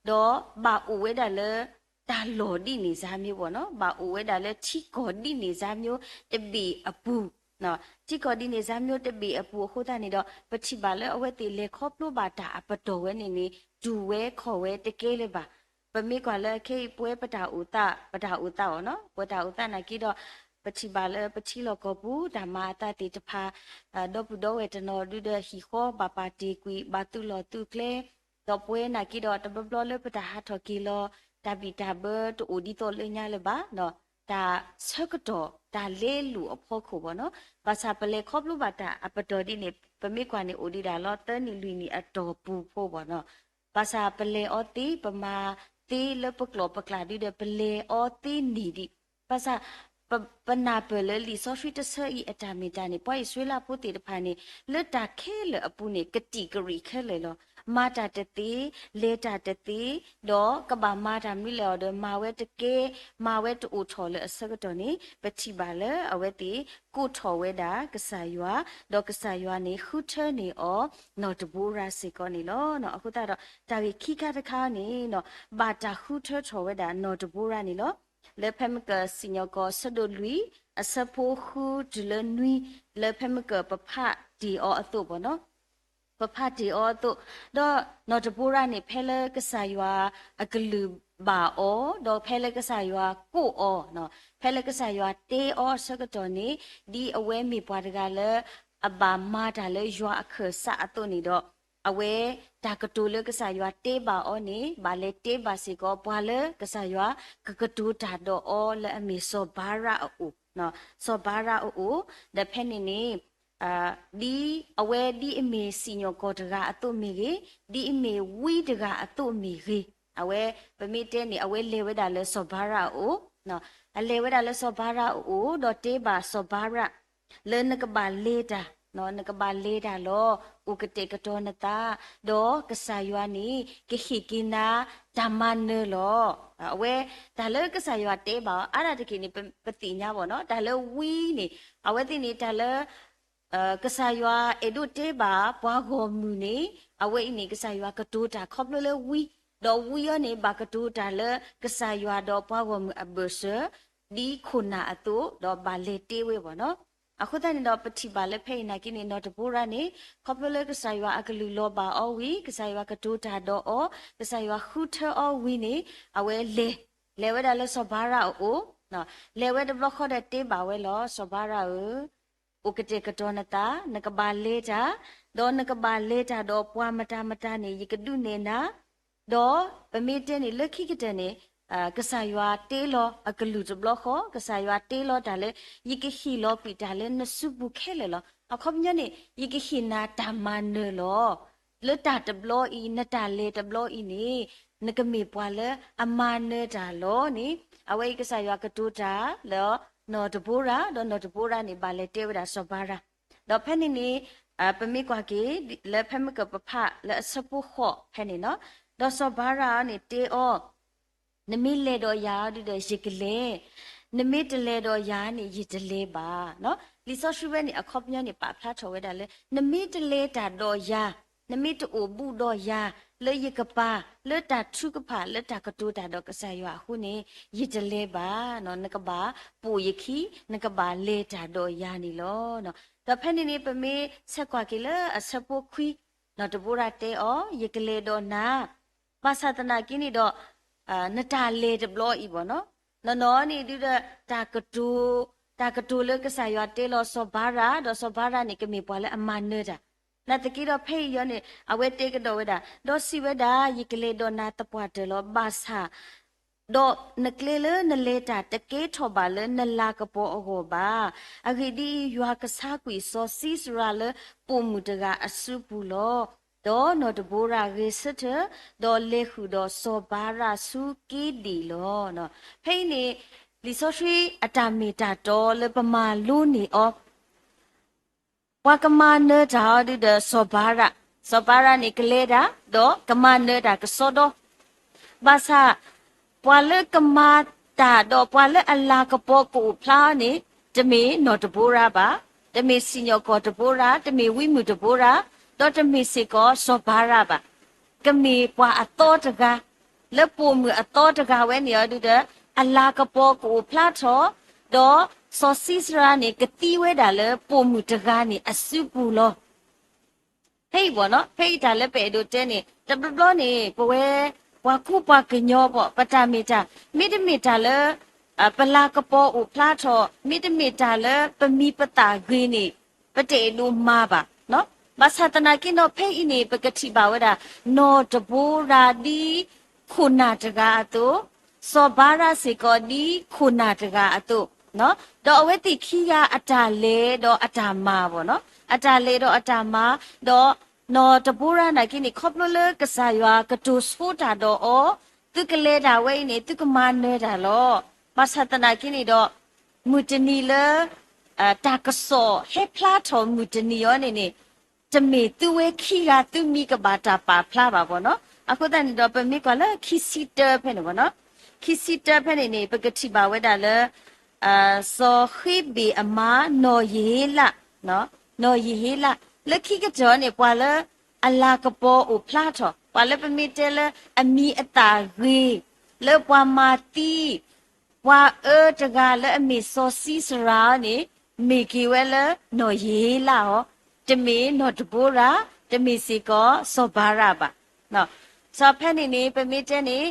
ဒီးဘၣ်အိၣ်ဝဲဒၣ်လၢ တၢ်လီၢ်ဒ်န့ၣ်စၢ်မ့ၢ်ဘၣ်နီၤ ဘၣ်အိၣ်ဝဲဒၣ်လၢထံကီၢ်ဒ်န့ၣ်စၢ်မ့ၢ်တဘ့ၣ်အပူၤ, ထံကီၢ်ဒ်န့ၣ်စၢ်မ့ၢ်တဘ့ၣ်အပူၤအဃိသတးန့ၣ်ဒီး ပထံၣ်ဘၣ်လၢအဝဲသ့ၣ်လဲၤခီဖျိဘၣ်တၢ်အပတီၢ်ဝဲန့ၣ်န့ၣ် တူၢ်ဝဲခီၣ်ဝဲတကဲလၢၤဘၣ်. ပမ့ၢ်ကွၢ်လၢခဲအံၤပဝဲပတၢ်အိၣ်သး ပတၢ်အိၣ်သးအီၤနီၤ ပတၢ်အိၣ်သးနာ်က့ဒီး ပထံၣ်ဘၣ်လၢပထံလီၢ်ကီၢ်ပူၤ တၢ်မၤအသးသ့ၣ်တဖၣ် ဒီပုၢ်ဒီဝဲၢ်တနီၤဒုဒီးဟံၣ်ဃီဘၣ်ပာ်တ့ၢ်ကွံာ် ဘၣ်သုးလီၢ်သုးကျဲ, ဒီးပဝဲနာ်က့ဒီးတဘျီဘျီလၢပတၢ်ဟးထီၣ်က့ၤလီၤ တၢ်ဘံၣ်တၢ်ဘၢတအိၣ်ဒ်သိးလၢညါလၢၤဘၣ်, တၢ်ဆၢကတီၢ်တၢ်လဲလိာ်အဖီခိၣ်ဘၣ်နီၤ ဘၣ်ဆၣ်ပလဲၤခီဖျိဘၣ်တၢ်အပတီၢ်ဒ်န့ၣ် ပမ့ၢ်ကွၢ်န့ၣ်အိၣ်ဒံးဒၣ်လီၤ သၢနံၣ်လွံၢ်နံၣ်အတီၢ်ပူၤဖိဘၣ်နီၤ ဘၣ်ဆၣ်ပလဲၤအီၤသ့ ပမၤသ့လၢပကျိာ်ပကျါဒုဒီး ပလဲၤအီၤသ့န့ၢ်ဒံး, ဘၣ်ဆၣ် ပနၢ်ပၢၢ်လၢလံာ်စီဆှံတဆၢအံၤအတၢ်မ့ၢ်တၢ်န့ၣ် ပှၤအံၣ်စရ့လးဖိသ့ၣ်တဖၣ်န့ၣ် လၢတၢ်ခဲလၢာ်အပူၤန့ၣ် ကတံာ်ကရံၣ်ခဲလၢာ်လီၤ. မၤတၢ်တသ့, လဲၤတၢ်တသ့, ဒီးကဘၣ်မၤတၢ်မနုၤလဲၣ်အီၤဒီး မၤဝဲတကဲ, မၤဝဲတအိၣ်ထီၣ်လၢအဆၢကတီၢ်န့ၣ် ပထံၣ်ဘၣ်လၢအဝဲသ့ၣ်ကိးထီၣ်ဝဲဒၣ်ကစၢ်ယွၤ, ဒီးကစၢ်ယွၤန့ၣ်ဃုထၢန့ၢ်အီၤ နီၢ်တဘိရၤစ့ၢ်ကီးန့ၣ်လီၤ. အဃိသတးဒီး တၢ်ဂ့ၢ်ခံခါတခါန့ၣ် ဘၣ်တၢ်ဃုထၢထီၣ်ဝဲဒၣ်နီၢ်တဘိရၤန့ၣ်လီၤ. လၢဖဲမ့ၢ်ကစံၣ်ညီၣ်ကွီၢ်ဆၢဒိၣ်လွံၢ် အဆၢဖိဃုတုၤလၢနွံ လၢဖဲမ့ၢ်ကပဖးတ့ၢ်အီၤအသိးဘၣ်နီၤ ပဖးတ့ၢ်အီၤအသိး, ဒီးနီၢ်တဘိရၤန့ၣ် ဖဲလၢကစၢ်ယွၤအကလုၢ်ဘၣ်အီၤ, ဒီးဖဲလၢကစၢ်ယွၤကိးအီၤ, ဖဲလၢကစၢ်ယွၤတဲအီၤအဆၢကတီၢ်န့ၣ် ဒ်အဝဲမ့ၢ်ပှၤတဂၤလၢ အဘၣ်မၤတၢ်လၢယွၤအခၢၣ်စးအသိးန့ၣ်ဒီး အဝဲတၢ်ကတိၤလၢကစၢ်ယွၤတဲဘၣ်အီၤန့ၣ် ဘၣ်လဲၤတဲဘၣ်စ့ၢ်ကီး ပှၤလၢကစၢ်ယွၤကကတိၤတၢ်ဒီးအီၤလၢအမ့ၢ်စီၤဘၤရးအအိၣ်, စီၤဘၤရးအအိၣ်, ဒီးဖဲန့ၣ်န့ၣ် ဒ်အဝဲဒ်အမ့ၢ်စံၣ်ညီၣ်ကွီၢ်တဂၤအသိးမ့ၢ်ဂ့ၤ, ဒ်အမ့ၢ်ဝံတဂၤအသိးမ့ၢ်ဂ့ၤ, အဝဲ ပမ့ၢ်တဲန့ၣ် အဝဲလဲၤဝဲဒၣ်လၢစီၤဘၤရးအအိၣ်, အလဲၤဝဲဒၣ်လၢစီၤဘၤရးအအိၣ် ဒီးတဲဘၣ်စီၤဘၤရး လၢနကဘၣ်လဲၤတၢ်, နကဘၣ်လဲၤတၢ်လီၤ. အိၣ်ကတဲာ်ကတီၤနသး, ဒီးကစၢ်ယွၤန့ၣ် ကဟ့ၣ်က့ၤနၤတၢ်မၤနၢၤလီၤ. အဝဲ တၢ်လၢကစၢ်ယွၤတဲဘၣ်အီၤ အါဒၣ်တက့ၢ်န့ၣ် ပသ့ၣ်ညါဘၣ်နီၤ တၢ်လၢဝံန့ၣ် အဝဲသ့ၣ်န့ၣ် တၢ်လၢ ကစၢ်ယွၤအဲၣ်ဒိးတဲဘၣ်ပှၤဂီၢ်မုၢ်န့ၣ် အဝဲအံၤန့ၣ် ကစၢ်ယွၤကတိၤတၢ်ခီဖျိလၢဝံ, ဒီးဝံအံၤန့ၣ် ဘၣ်ကတိၤတၢ်လၢကစၢ်ယွၤဒီးပှၤဂီၢ်မုၢ်အဘၢၣ်စၢၤ ဒ်ခိၣ်နၢ်အသိး ဒီးဘၣ်လဲၤတဲဝဲဘၣ်နီၤ. အဃိသတးန့ၣ်ဒီး ပထံၣ်ဘၣ်လၢဖဲအံၤနာ်က့န့ၣ် နီၢ်တဘိရၤန့ၣ် ခီဖျိလၢကစၢ်ယွၤအကလုၢ်လီၤဘၣ်အီၤဝံၤ ကစၢ်ယွၤကတိၤတၢ်ဒီးအီၤ ကစၢ်ယွၤဃုထၢအီၤဝံၤန့ၣ် အဝဲလဲၤ လဲၤဝဲဒၣ်လၢစီၤဘၤရးအအိၣ်, လဲၤဝဲတဘျီဃီဒီးတဲဘၣ်ဝဲလီၤ စီၤဘၤရးဧၢ အိၣ်ကတဲာ်ကတီၤနသး, နကဘၣ်လဲၤတၢ်, ဒီးနကဘၣ်လဲၤတၢ်ဒီးပှၤမတၤမတၤန့ၣ် ယကဒုးနဲၣ်နၤ, ဒီးပမ့ၢ်တဲန့ၣ်လၢခံကတၢၢ်န့ၣ် ကစၢ်ယွၤတ့လီၤအကလုၢ်တဘျီဃီ, ကစၢ်ယွၤတ့လီၤတၢ်လၢ ယကဟ့ၣ်လီၤကွံာ်တၢ်လၢနစုပူၤခဲလၢာ်လီၤ. အခီပညီန့ၣ် ယကဟ့ၣ်နၤတၢ်မၤနၢၤလီၤ. လၢတၢ်တဘျီအံၤ နတၢ်လဲၤတဘျီအံၤန့ၣ် နကမ့ၢ်ပှၤလၢအမၤနၢၤတၢ်လီၤန့ၣ် အဝဲအံၤကစၢ်ယွၤကတိၤတၢ်လၢနီၢ်တဘိရၤ, ဒီးနီၢ်တဘိရၤန့ၣ် ဘၣ်လဲၤတဲဝဲဒၣ်စီၤဘၤရး, ဒီးဖဲန့ၣ်န့ၣ် ပမ့ၢ်ကွၢ်က့ၤ လၢဖဲမ့ၢ်ကပဖးလၢအဆၢဖိဃိးဖဲန့ၣ်နီၤ ဒီးစီၤဘၤရးန့ၣ်တဲအီၤ, နမ့ၢ်လဲၤဒီးယၤဒုဒီး ယကလဲၤ, နမ့ၢ်တလဲၤဒီးယၤန့ၣ် ယတလဲၤဘၣ်. လံာ်စီဆှံဝဲန့ၣ် အခီပညီန့ၣ် ပာ်ဖျါထီၣ်ဝဲဒၣ်လၢ နမ့ၢ်တလဲၤတၢ်ဒီးယၤ, နမ့ၢ်တအိၣ်ဘူးဒီးယၤ လၢယကပၤ လၢတၢ်ထုကဖၣ် လၢတၢ်ကတိၤတၢ်ဒီးကစၢ်ယွၤအဃိန့ၣ် ယတလဲၤဘၣ်. နကဘၣ်ပိာ်ယခံ, နကဘၣ်လဲၤတၢ်ဒီးယၤန့ၣ်လီၤ. ဒီးဖဲန့ၣ်န့ၣ် ပမ့ၢ်ဆဲးကွၢ်က့ၤလၢအဆၢဖိခွံ, နီၢ်တဘိရၤတဲအီၤ, ယကလဲၤဒီးနၤ, ဘၣ်ဆၣ်သနာ်က့န့ၣ်ဒီး နတၢ်လဲၤတဘျီအံၤဘၣ်နီၤ, နီၢ်နီၢ်န့ၣ်ဒုဒီး တၢ်ကတိၤ, တၢ်ကတိၤလၢကစၢ်ယွၤတဲလီၤစီၤဘၤရး, ဒီးစီၤဘၤရးန့ၣ် ကမ့ၢ်ပှၤလၢအမၤနၢၤတၢ်, နာ်သက့ဒီးဖဲအံၤအံၤန့ၣ် အဝဲတဲကဒီးဝဲဒၣ်, ဒီးစံးဝဲဒၣ်, ယကလဲၤဒီးနၤသပှၢ်တၢၢ်လီၤ. ဘၣ်ဆၣ် ဒီးနကျဲလၢနလဲၤတၢ်တကဲထီၣ်ဘၣ်လၢနလၤကပီၤအဂီၢ်ဘၣ်. အဂ့ၢ်ဒ်အံၤ, ယွၤကဆါကွံာ်စီၤစံစရၤလၢပိာ်မုၣ်တဂၤအစုပူၤလီၤ. ဒီးနီၢ်တဘိရၤဂဲၤဆၢထၢၣ်, ဒီးလဲၤဃုာ်ဒီးစီၤဘၤရးဆူက့ဒ့ၣ်လီၤ. ဖဲအံၤန့ၣ် လံာ်စီဆှံအတၢ်မ့ၢ်တၢ်တီလၢပမၤလိန့ၢ်အီၤ ပှၤကမၤနၢၤတၢ်အီၤဒုဒီးစီၤဘၤရး, စီၤဘၤရးန့ၣ်ကလဲၤတၢ်, ဒီးကမၤနၢၤတၢ်ကစီဒီ, ဘၣ်ဆၣ် ပှၤလၢကမၤတၢ်ဒီးပှၤလၢအလၤကပီၤကအိၣ်ဖျါအီၤန့ၣ် တမ့ၢ်နီၢ်တဘိရၤဘၣ်, တမ့ၢ်စံၣ်ညီၣ်ကွီၢ်တဘိရၤ, တမ့ၢ်ဝံမုၣ်တဘိရၤ, ဒီးတမ့ၢ်စ့ၢ်ကီးစီၤဘၤရးဘၣ်. ကမ့ၢ်ပှၤအသီတဂၤ လၢပိာ်မုၣ်အသီတဂၤဝဲန့ၣ်အီၤဒုဒီး အလၤကပီၤကအိၣ်ဖျါထီၣ်, ဒီးစီၤစံစရၤန့ၣ် ကသံဝဲဒၣ်လၢပိာ်မုၣ်တဂၤန့ၣ်အစုပူၤလီၤ. ဖဲအံၤဘၣ်နီၤ, ဖဲအံၤတၢ်လၢပအဲၣ်ဒိးတဲန့ၣ် တဘျီဘျီန့ၣ် ပဝဲ ပှၤကူပှၤကညီဘၣ် ပတၢ်မ့ၢ်တၢ် မ့တမ့ၢ်တၢ်လၢ ပလၤကပီၤအိၣ်ဖျါထီၣ် မ့တမ့ၢ်တၢ်လၢပမံၤပသၣ်ဂ့ၤန့ၣ် ပတအဲၣ်ဒိးမၤဘၣ်. ဘၣ်ဆၣ်သနာ်က့နီၤ ဖဲအံၤန့ၣ် ပကထံၣ်ဘၣ်ဝဲဒၣ် နီၢ်တဘိရၤဒ်ခိၣ်နၢ်တဂၤအသိး, စီၤဘၤရးစ့ၢ်ကီးဒ်ခိၣ်နၢ်တဂၤအသိး, ဒီးအဝဲသ့ၣ်ခံဂၤအတၢ်လဲၤဒီးအတၢ်မၤဘၣ်နီၤ, အတၢ်လဲၤဒီးအတၢ်မၤ, ဒီးနီၢ်တဘိရၤနာ်က့န့ၣ် ခီဖျိလၢကစၢ်ယွၤကတိၤဆိတၢ်ဒီးအီၤ, သုကလဲၤတၢ်ဝဲအံၤန့ၣ် သုကမၤနၢၤတၢ်လီၤ. ဘၣ်ဆၣ်သနာ်က့န့ၣ်ဒီး မုၢ်တနံၤလၢ တၢ်ကစီၣ်ဟဲဖျါထီၣ်မုၢ်တနံၤအံၤန့ၣ်န့ၣ် တမ့ၢ်သုဝဲခံဂၤသုမံၤကဘၣ်တၢ်ပာ်ဖျါဘၣ်ဘၣ်နီၤ. အဃိသတးန့ၣ်ဒီး ပမ့ၢ်ကွၢ်လၢခံဆံတၢဖဲန့ၣ်ဘၣ်နီၤ, ခံဆံတၢဖဲန့ၣ်န့ၣ် ပကထံၣ်ဘၣ်ဝဲဒၣ်လၢ စီၤဃ့ဘ့ၣ်အမါ နီၢ်ယဟ့လး, နီၢ်ယဟ့လး, လၢခံကတၢၢ်န့ၣ် ပှၤလၢအလၤကပီၤအိၣ်ဖျါထီၣ် ပှၤလၢပမ့ၢ်တဲလၢအမံၤအသၣ်ဂ့ၤ, လၢပှၤမၤသံ ပှၤအၢတဂၤလၢအမ့ၢ်စီၤစံစရၤန့ၣ် မ့ၢ်က့ၤဝဲလၢနီၢ်ယဟ့လးအီၤ, တမ့ၢ်နီၢ်တဘိရၤ, တမ့ၢ်စ့ၢ်ကီးစီၤဘၤရးဘၣ်. စီၤဖဲန့ၣ်န့ၣ် ပမ့ၢ်တဲန့ၣ်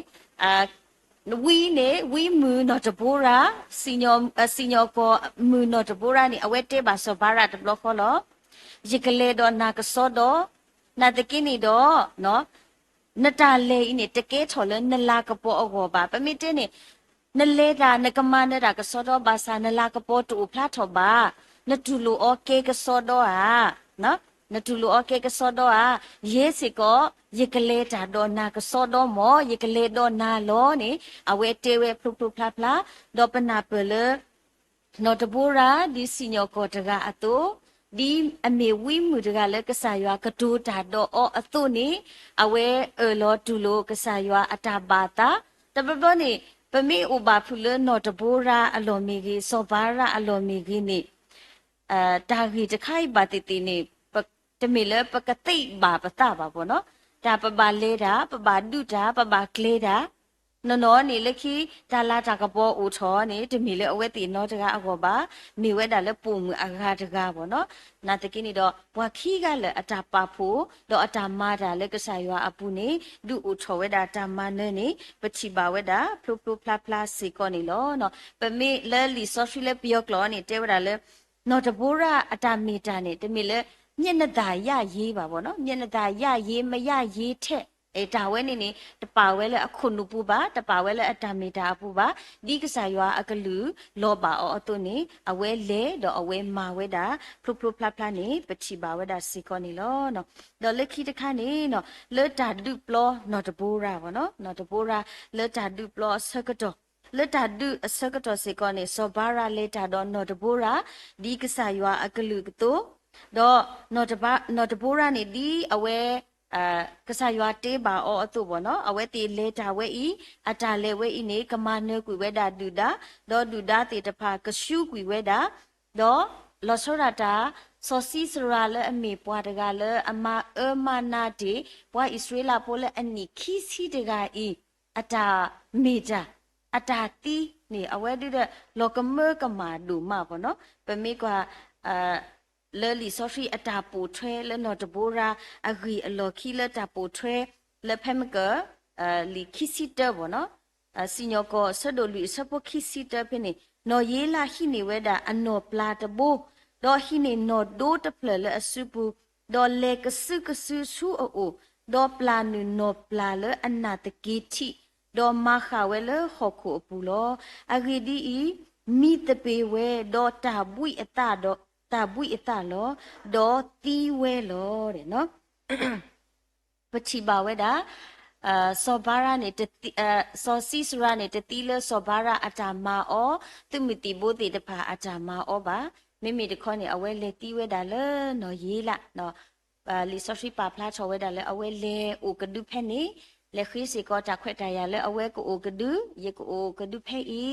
ဝံန့ၣ် ဝံမုၣ်နီၢ်တဘိရၤ, စံၣ်ညီၣ်ကွီၢ်မုၣ်နီၢ်တဘိရၤန့ၣ် အဝဲတဲဘၣ်စီၤဘၤရးတဘျီဃီလီၤ. ယကလဲၤဒီးနၤကစီဒီ, နာ်သက့န့ၣ်ဒီး နတၢ်လဲၤအံၤန့ၣ် တကဲထီၣ်လၢနလၤကပီၤအဂီၢ်ဘၣ်. ပမ့ၢ်တဲန့ၣ် နလဲၤတၢ် နကမၤနၢၤတၢ်ကစီဒီဘၣ်ဆၣ် နလၤကပီၤတအိၣ်ဖျါထီၣ်ဘၣ်. နတူၢ်လိာ်အီၤကဲကစီဒီဧါ. နတူၢ်လိာ်အီၤကဲကစီဒီဧါ. ယဲစ့ၢ်ကီး ယကလဲၤတၢ်ဒီးနၤကစီဒီမ့ၢ် ယကလဲၤဒီးနၤလီၤန့ၣ် အဝဲတဲဝဲဖျိဖျိဖျါဖျါ, ဒီးပနၢ်ပၢၢ်လၢ နီၢ်တဘိရၤ ဒ်စံၣ်ညီၣ်ကွီၢ်တဂၤအသိး, ဒ်အမ့ၢ်ဝံမုၣ်တဂၤလၢကစၢ်ယွၤကတိၤတၢ်ဒီးအီၤအသိးန့ၣ်, အဝဲအၢၣ်လီၤတူၢ်လိာ်ကစၢ်ယွၤအတၢ်ဘၣ်သး. တဘျီဘျီန့ၣ် ပမ့ၢ်အိၣ်ဘၣ်ဖုးလၢနီၢ်တဘိရၤအလီၢ်မ့ၢ်ဂ့ၤ, စီၤဘၤရးအလီၢ်မ့ၢ်ဂ့ၤန့ၣ် တၢ်ဂ့ၢ်တခါအံၤဘၣ်သ့ၣ်သ့ၣ်န့ၣ် တမ့ၢ်လၢပကသ့ဘၣ်ပသးဘၣ်ဘၣ်နီၤ. တၢ်ပဘၣ်လဲၤတၢ်, ပဘၣ်ဒုးတၢ်, ပဘၣ်ကျဲၤတၢ်, နီၢ်နီၢ်န့ၣ် လၢခံတၢ်လၤတၢ်ကပီၤအိၣ်ထီၣ်န့ၣ် တမ့ၢ်လၢအဝဲသ့ၣ်နီတဂၤအဂီၢ်ဘၣ်, မ့ၢ်ဝဲဒၣ်လၢပိာ်မုၣ်အဂၤတဂၤဘၣ်နီၤ. နာ်သက့န့ၣ်ဒီး ပှၤခံဂၤလၢာ်အတၢ်ပာ်ဖှိၣ် ဒီးအတၢ်မၤတၢ်လၢကစၢ်ယွၤအပူၤန့ၣ် ဒုးအိၣ်ထီၣ်ဝဲဒၣ်တၢ်မၤနၢၤန့ၣ် ပထံၣ်ဘၣ်ဝဲဒၣ်ဖျိဖျိဖျါဖျါစ့ၢ်ကီးန့ၣ်လီၤ. ပမ့ၢ်လၢလံာ်စီဆှံလၢပယီၤကျိာ်န့ၣ် တဲဝဲဒၣ်လၢ နီၢ်တဘိရၤအတၢ်မ့ၢ်တၢ်န့ၣ် တမ့ၢ်လၢ မျက်နှာသာ ရရေး ဘၣ်ဘၣ်နီၤ, မျက်နှာသာ ရရေး မရရေးထဲ, တၢ်ဝဲန့ၣ်န့ၣ် တပာ်ဝဲလၢအခိၣ်နူာ်ပူၤဘၣ်, တပာ်ဝဲလၢအတၢ်မ့ၢ်တၢ်အပူၤဘၣ်, ဒ်ကစၢ်ယွၤအကလုၢ်လီၤဘၣ်အီၤအသိးန့ၣ် အဝဲလဲၤဒီးအဝဲမၤဝဲဒၣ် ဖျိဖျိဖျါဖျါန့ၣ် ပထံၣ်ဘၣ်ဝဲဒၣ်စ့ၢ်ကီးန့ၣ်လီၤ. ဒီးလၢခံတခါန့ၣ် လၢတၢ်ဒုးပျီနီၢ်တဘိရၤဘၣ်နီၤ, နီၢ်တဘိရၤ လၢတၢ်ဒုးပျီအဆၢကတီၢ် လၢတၢ်ဒုးအဆၢကတီၢ်စ့ၢ်ကီးန့ၣ် စီၤဘၤရးလဲၤတၢ်ဒီးနီၢ်တဘိရၤ ဒ်ကစၢ်ယွၤအကလုၢ်အသိး, ဒီးနီၢ်တဘိရၤန့ၣ် ဒ်အဝဲ ကစၢ်ယွၤတ့ဘၣ်အီၤအသိးဘၣ်နီၤ, အဝဲသ့ၣ်လဲၤတၢ်ဝဲအံၤ, အတၢ်လဲၤဝဲအံၤန့ၣ် ကမၤနၢၤကွံာ်ဝဲဒၣ်ဒုၣ်ဒါ, ဒီးဒုၣ်ဒါသ့ၣ်တဖၣ်ကဆူးကွံာ်ဝဲဒၣ်, ဒီးလီၤဆီဒၣ်တၢ် စီၤၡံစရၤလၢအမ့ၢ်ပှၤတဂၤလၢအမၤအၢမၤနးတ့ၢ် ပှၤအံၣ်စရ့လးဖိလၢအနံၣ်ခံဆံတဂၤအံၤ အတၢ်မ့ၢ်တၢ်, အတၢ်သံန့ၣ် အဝဲဒုးဒီး လီၤကမၢကမၣ်ဒိၣ်မးဘၣ်နီၤ. ပမ့ၢ်ကွၢ် လၢလံာ်စီဆှံအတၢ်ပိာ်ထွဲလၢနီၢ်တဘိရၤအဂ့ၢ်အလီၢ်ခံလၢတၢ်ပိာ်ထွဲ လၢဖဲမ့ၢ်က လံာ်ခံဆံတၢဘၣ်နီၤ, စံၣ်ညီၣ်ကွီၢ်အဆၢဒိၣ်လွံၢ်အဆၢဖိခံဆံတၢဖဲန့ၣ်, နီၢ်ယ့လးဟံးန့ၢ်ဝဲဒၣ်အနီၢ်ပျၢ်တဘိ, ဒီးဟံးန့ၢ်နီၢ်ဒိတဖျၢၣ်လၢအစုပူၤ, ဒီးလဲၤကစုကစုဆူအအိၣ်, ဒီးပျၢ်နုာ်နီၢ်ပျၢ်လၢအနၢ်သက့ၤထံး, ဒီးမၤဃၣ်ဝဲလၢဟီၣ်ခိၣ်အပူၤလီၤ. အဂ့ၢ်ဒ်အံၤ, မံသပ့ၤဝဲ, ဒီးတၢ်ဘှံးအသးဒီး, တၢ်ဘှံးအသးလီၤ, ဒီးသံဝဲလီၤ. ပထံၣ်ဘၣ်ဝဲဒၣ် စီၤဘၤရါန့ၣ် စီၤၡံစရၤန့ၣ် တသံလၢစီၤဘၤရါအတၢ်မၤအီၤ, သုးမုၢ်သံၣ်ဘိသ့ၣ်တဖၣ်အတၢ်မၤအီၤဘၣ်. မ့မ့ၢ်တခီန့ၣ် အဝဲလဲၤသံဝဲဒၣ်လၢနီၢ်ယ့လး လံာ်စီဆှံပာ်ဖျါထီၣ်ဝဲဒၣ်လၢအဝဲလဲၤအိၣ်ကဒုဖဲန့ၣ်, လဲၤဃ့စ့ၢ်ကီးတၢ်ခွဲးတၢ်ယာ်လၢအဝဲကအိၣ်ကဒု, ယကအိၣ်ကဒုဖဲအံ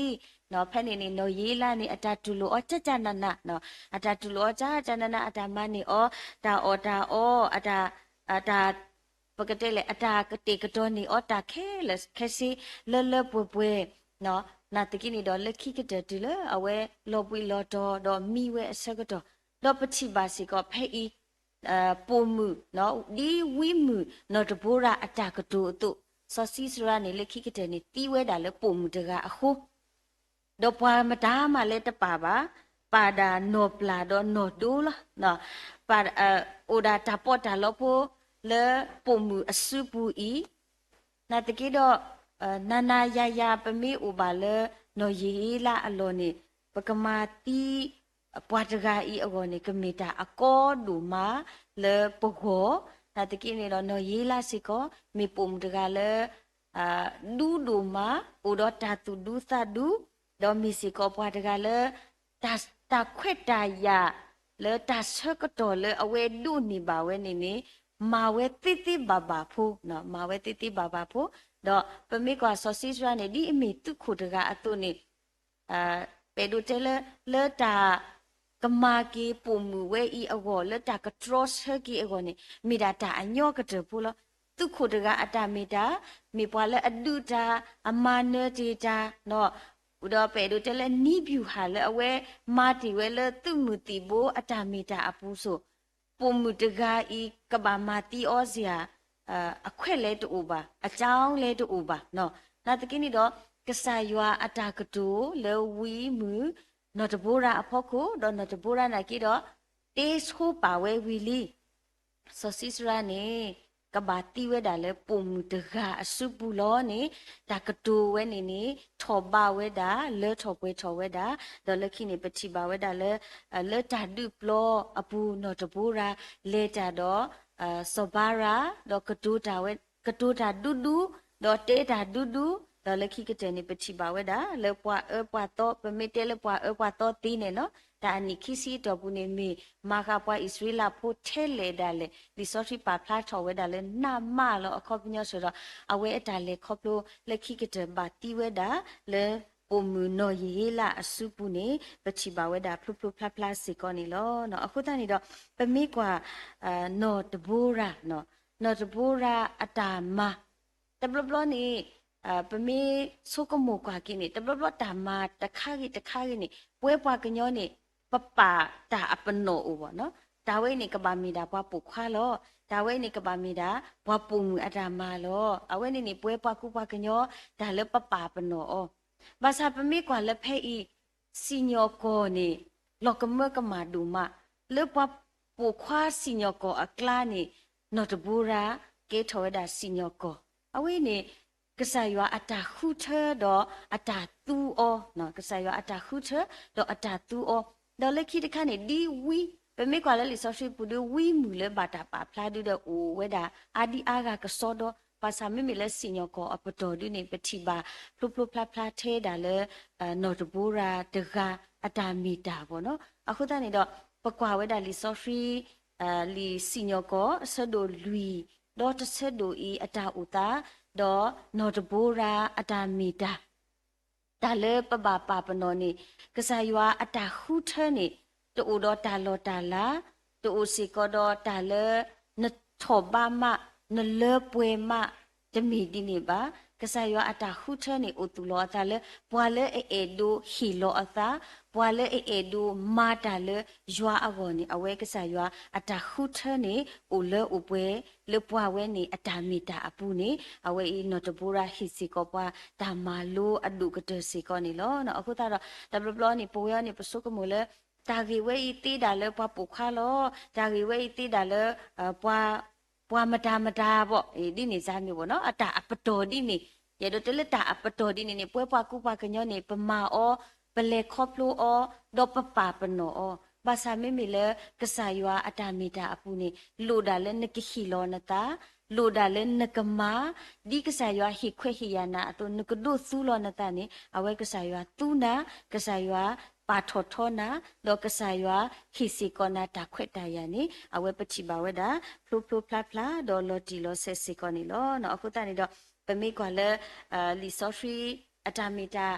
ၤ, ဖဲန့ၣ်န့ၣ် နီၢ်ယ့လးန့ၣ် အတၢ်တူၢ်လိာ်အီၤတၢ်တၢ်နးနး, အတၢ်တူၢ်လိာ်အီၤတၢ်တၢ်နးနး အတၢ်မၤန့ၢ်အီၤ, တၢ်အီၣ်တၢ်အီ, တၢ် ပကတဲလဲၣ် အတၢ်ကတဲာ်ကတီၤန့ၢ်အီၤတၢ်ခဲလၢာ်ခဲဆ့ လၢလၢပှဲၤပှဲၤ, နာ်သက့န့ၣ်ဒီး လၢခံကတၢၢ်တုၤလၢအဝဲလီၤဘှံးလီၤတီၤဒီးမံဝဲအဆၢကတီၢ်, ဒီးပထံၣ်ဘၣ်စ့ၢ်ကီးဖဲအံၤ ပိာ်မုၣ် ဒ်ဝံမုၣ်နီၢ်တဘိရၤအတၢ်ကတိၤအသိး, စီၤၡံစရၤန့ၣ် လၢခံကတၢၢ်န့ၣ် သံဝဲဒၣ်လၢပိာ်မုၣ်တဂၤအဃိ ဒီးပှၤမတၤမးလၢတပာ်ဘၣ်, ပာ်ဒၣ်နီၢ်ပျၢ်ဒီးနီၢ်ဒိလီၤ. အိၣ်ဒၣ်တၢ်ပီးတၢ်လီဖိလၢပိာ်မုၣ်အစုပူၤအံၤ, နာ်သက့ဒီး နၤနၤယၤယၤ ပမ့ၢ်အိၣ်ဘၣ်လၢနီၢ်ယ့လးအလီၢ်န့ၣ် ပကမၤသံ ပှၤတဂၤအံၤအဂီၢ်န့ၣ် ကမ့ၢ်တၢ်အကီဒိၣ်မးလၢပဂီၢ်, နာ်သက့န့ၣ်ဒီး နီၢ်ယ့လးစ့ၢ်ကီး မ့ၢ်ပိာ်မုၣ်တဂၤလၢ ဒူဒိၣ်မး, အိၣ်ဒီးတၢ်သူၣ်ဒူသးဒူ, ဒီးမ့ၢ်စ့ၢ်ကီးပှၤတဂၤလၢ တၢ်ခွဲးတၢ်ယာ်လၢတၢ်ဆၢကတီၢ်လၢအဝဲဒိးန့ၢ်ဘၣ်ဝဲန့ၣ်န့ၣ် မၤဝဲသ့သ့ဘၣ်ဘၣ်ဖိ, မၤဝဲသ့သ့ဘၣ်ဘၣ်ဖိ, ဒီးပမ့ၢ်ကွၢ်စီၤၡံစရၤန့ၣ် ဒ်အမ့ၢ်သုးခိၣ်တဂၤအသိးန့ၣ် ပအဲၣ်ဒိးတဲလၢ လၢတၢ်ကမၤက့ၤပိာ်မုၣ်ဝဲအံၤအဂီၢ် လၢတၢ်ကတြီဆၢက့ၤအဂီၢ်န့ၣ် မ့ၢ်ဒၣ်တၢ်အညီကတၢၢ်ဖိလီၤ. သုးခိၣ်တဂၤအတၢ်မ့ၢ်တၢ် မ့ၢ်ပှၤလၢအဒုးတၢ်, အမၤနၢၤတ့ၢ်တၢ်, ဒီးပအဲၣ်ဒိးတဲလၢ နည်းဗျူဟာ လၢအဝဲမၤတ့ၢ်ဝဲလၢသုးမုၢ်သံၣ်ဘိအတၢ်မ့ၢ်တၢ်အပူၤစိၤ ပိာ်မုၣ်တဂၤအံၤ ကဘၣ်မၤသံအီၤစ့ၢ်ဧါ, အခွဲးလဲတအိၣ်ဘၣ်, အကၠီလဲတအိၣ်ဘၣ်. နာ်သက့န့ၣ်ဒီး ကစၢ်ယွၤအတၢ်ကတိၤလၢဝံမုၣ် နီၢ်တဘိရၤအဖီခိၣ် ဒီးနီၢ်တဘိရၤနာ်က့ဒီး တ့ဆိပာ်ဝဲဝံၤလံ စီၤၡံစရၤန့ၣ် ကဘၣ်သံဝဲဒၣ်လၢပိာ်မုၣ်တဂၤအစုပူၤလီၤန့ၣ် တၢ်ကတိၤဝဲန့ၣ်န့ၣ် ထီၣ်ဘးဝဲဒၣ် လၢထီၣ်ပှဲၤထီၣ်ဝဲဒၣ်, ဒီးလၢခံန့ၣ် ပထံၣ်ဘၣ်ဝဲဒၣ်လၢ လၢတၢ်ဒုးပျီအပူၤ နီၢ်တဘိရၤ လဲၤတၢ်ဒီး စီၤဘၤရၤ ဒီး ကတိၤတၢ်ဒူဒူ, ဒီးတဲတၢ်ဒူဒူ, ဒီးလၢခံကတၢၢ်န့ၣ် ပထံၣ်ဘၣ်ဝဲဒၣ် လၢပှၤအၢပှၤသီ ပမ့ၢ်တဲလၢပှၤအၢပှၤသီသ့န့ၣ်နီၤ တၢ်အနံၣ်ခံဆံအတီၢ်ပူၤန့ၣ် မ့ၢ်မၤဃာ်ပှၤအံၣ်စရ့လးဖိထဲလဲၣ်ဒၣ်လဲာ် လံာ်စီဆှံပာ်ဖျါထီၣ်ဝဲဒၣ်လၢနးမးလီၤ. အခီပညီစ့ၢ်ဒီး အဝဲအတၢ်လဲၤခီဖျိလၢခံကတၢၢ်ဘၣ်သံဝဲဒၣ် လၢပိာ်မုၣ်နီၢ်ယဟ့လးအစုပူၤန့ၣ် ပထံၣ်ဘၣ်ဝဲဒၣ်ဖျိဖျိဖျါဖျါစ့ၢ်ကီးန့ၣ်လီၤ. အဃိသတးန့ၣ်ဒီး ပမ့ၢ်ကွၢ် နီၢ်တဘိရၤ နီၢ်တဘိရၤအတၢ်မၤ တဘျီဘျီန့ၣ် ပမ့ၢ်ဆိကမိၣ်ကွၢ်က့ၤန့ၣ် တဘျီဘျီတၢ်မၤတခါဂ့ၤတခါဂ့ၤန့ၣ် ပဝဲပှၤကညီန့ၣ် ပပာ်တၢ်အပနီၣ်အိၣ်ဘၣ်နီၤ. တၢ်ဝဲအံၤန့ၣ် ကဘၣ်မ့ၢ်ဒၣ်ပှၤပိာ်ခွါလီၤ. တၢ်ဝဲအံၤန့ၣ် ကဘၣ်မ့ၢ်ဒၣ်ပှၤပိာ်မုၣ်အတၢ်မၤလီၤ. အဝဲန့ၣ်န့ၣ် ပဝဲပှၤကူပှၤကညီ တၢ်လၢပပာ်ပနီၣ်အီၤ ဘၣ်ဆၣ်ပမ့ၢ်ကွၢ်လၢဖဲအံၤ စံၣ်ညီၣ်ကွီၢ်န့ၣ် လီၤကမၢကမၣ်ဒိၣ်မး လၢပှၤပိာ်ခွါစံၣ်ညီၣ်ကွီၢ်အကျါန့ၣ် နီၢ်တဘိရၤ ကဲထီၣ်ဝဲဒၣ်စံၣ်ညီၣ်ကွီၢ်. အဝဲန့ၣ် ကစၢ်ယွၤအတၢ်ဃုထၢဒီးအတၢ်သူအီၤ, ကစၢ်ယွၤအတၢ်ဃုထၢဒီးအတၢ်သူအီၤ, ဒီးလၢခံတခါန့ၣ် ဒ်ဝံ ပမ့ၢ်ကွၢ်လၢလံာ်စီဆှံပူၤဒ်ဝံမုၣ်လၢဘၣ်တၢ်ပာ်ဖျါဒုဒီးအိၣ်ဝဲဒၣ် အါဒံအါဂၤကစီဒီ, ဘၣ်ဆၣ်မ့မ့ၢ်လၢစံၣ်ညီၣ်ကွီၢ်အပတီၢ်ဒုန့ၣ် ပထံၣ်ဘၣ် ဖျိဖျိဖျါဖျါထဲဒၣ်လၢ နီၢ်တဘိရၤတဂၤအတၢ်မ့ၢ်တၢ်ဘၣ်နီၤ. အဃိသတးန့ၣ်ဒီး ပကွၢ်ဝဲဒၣ်လံာ်စီဆှံ လံာ်စံၣ်ညီၣ်ကွီၢ် အဆၢဒိၣ်လွံၢ် ဒီးတဆၢဒိၣ်အံၤအတၢ်အိၣ်သး, ဒီးနီၢ်တဘိရၤအတၢ်မ့ၢ်တၢ် တၢ်လၢပဘၣ်ပာ်ပနီၣ်န့ၣ် ကစၢ်ယွၤအတၢ်ဃုထၢန့ၣ် တအိၣ်ဒီးတၢ်လီၢ်တၢ်လၤ, တအိၣ်စ့ၢ်ကီးဒီးတၢ်လၢ နထီၣ်ဘးမး, နလၢပှဲၤမး, တမ့ၢ်ဒ်န့ၣ်ဘၣ်. ကစၢ်ယွၤအတၢ်ဃုထၢန့ၣ် အိၣ်သူၣ်လီၤအသးလၢ ပှၤလၢအအဲၣ်ဒိးဟ့ၣ်လီၤအသး, ပှၤလၢအအဲၣ်ဒိးမၤတၢ်လၢယွၤအဂီၢ်န့ၣ် အဝဲကစၢ်ယွၤအတၢ်ဃုထၢန့ၣ် အိၣ်လၢအိၣ်ပှဲၤ လၢပှၤဝဲန့ၣ်အတၢ်မ့ၢ်တၢ်အပူၤန့ၣ် အဝဲအံၤနီၢ်တဘိရၤဟ့ၣ်စ့ၢ်ကီးပှၤ တၢ်မၤလိအဒိၣ်ကတၢၢ်စ့ၢ်ကီးန့ၣ်လီၤ. အဃိသတးဒီး တဘျီဘျီန့ၣ် ပဝဲအံၤန့ၣ် ပဆိကမိၣ်လၢ တၢ်ဂ့ၢ်ဝဲအံၤသ့ဒၣ်လၢပှၤပိာ်ခွါလီၤ, တၢ်ဂ့ၢ်ဝဲအံၤသ့ဒၣ်လၢ ပှၤ ပှၤမတၤမတၤဘၣ်, ဒ်န့ၣ်စ့ၢ်မ့ၢ်ဘၣ်နီၤ, အတၢ်အပတီၢ်ဒ်န့ၣ်, ယအဲၣ်ဒိးတဲလၢတၢ်အပတီၢ်ဒ်န့ၣ်န့ၣ် ပဝဲပှၤကူပှၤကညီန့ၣ် ပမၤအီၤ, ပလဲၤခီဖျိအီၤ, ဒီးပပာ်ပနီၣ်အီၤ, ဘၣ်ဆၣ်မ့မ့ၢ်လၢကစၢ်ယွၤအတၢ်မ့ၢ်တၢ်အပူၤန့ၣ် လိၣ်ဒၣ်လၢနကဟ့ၣ်လီၤနသး, လိၣ်ဒၣ်လၢနကမၤ ဒ်ကစၢ်ယွၤဟ့ၣ်ခွဲးဟ့ၣ်ယာ်နၤအသိး နကဒိးသူလီၤနသးန့ၣ် အဝဲကစၢ်ယွၤသူနၤ, ကစၢ်ယွၤပာ်ထီၣ်ထီနၤ, ဒီးကစၢ်ယွၤဟ့ၣ်စ့ၢ်ကီးနၤတၢ်ခွဲးတၢ်ယာ်န့ၣ် အဝဲပထံၣ်ဘၣ်ဝဲဒၣ် ဖျိဖျိဖျါဖျါ ဒီးလီၤတံၢ်လီၤဆဲးစ့ၢ်ကီးန့ၣ်လီၤ. အဃိသတးန့ၣ်ဒီး ပမ့ၢ်ကွၢ်လၢ လံာ်စီဆှံ အတၢ်မ့ၢ်တၢ်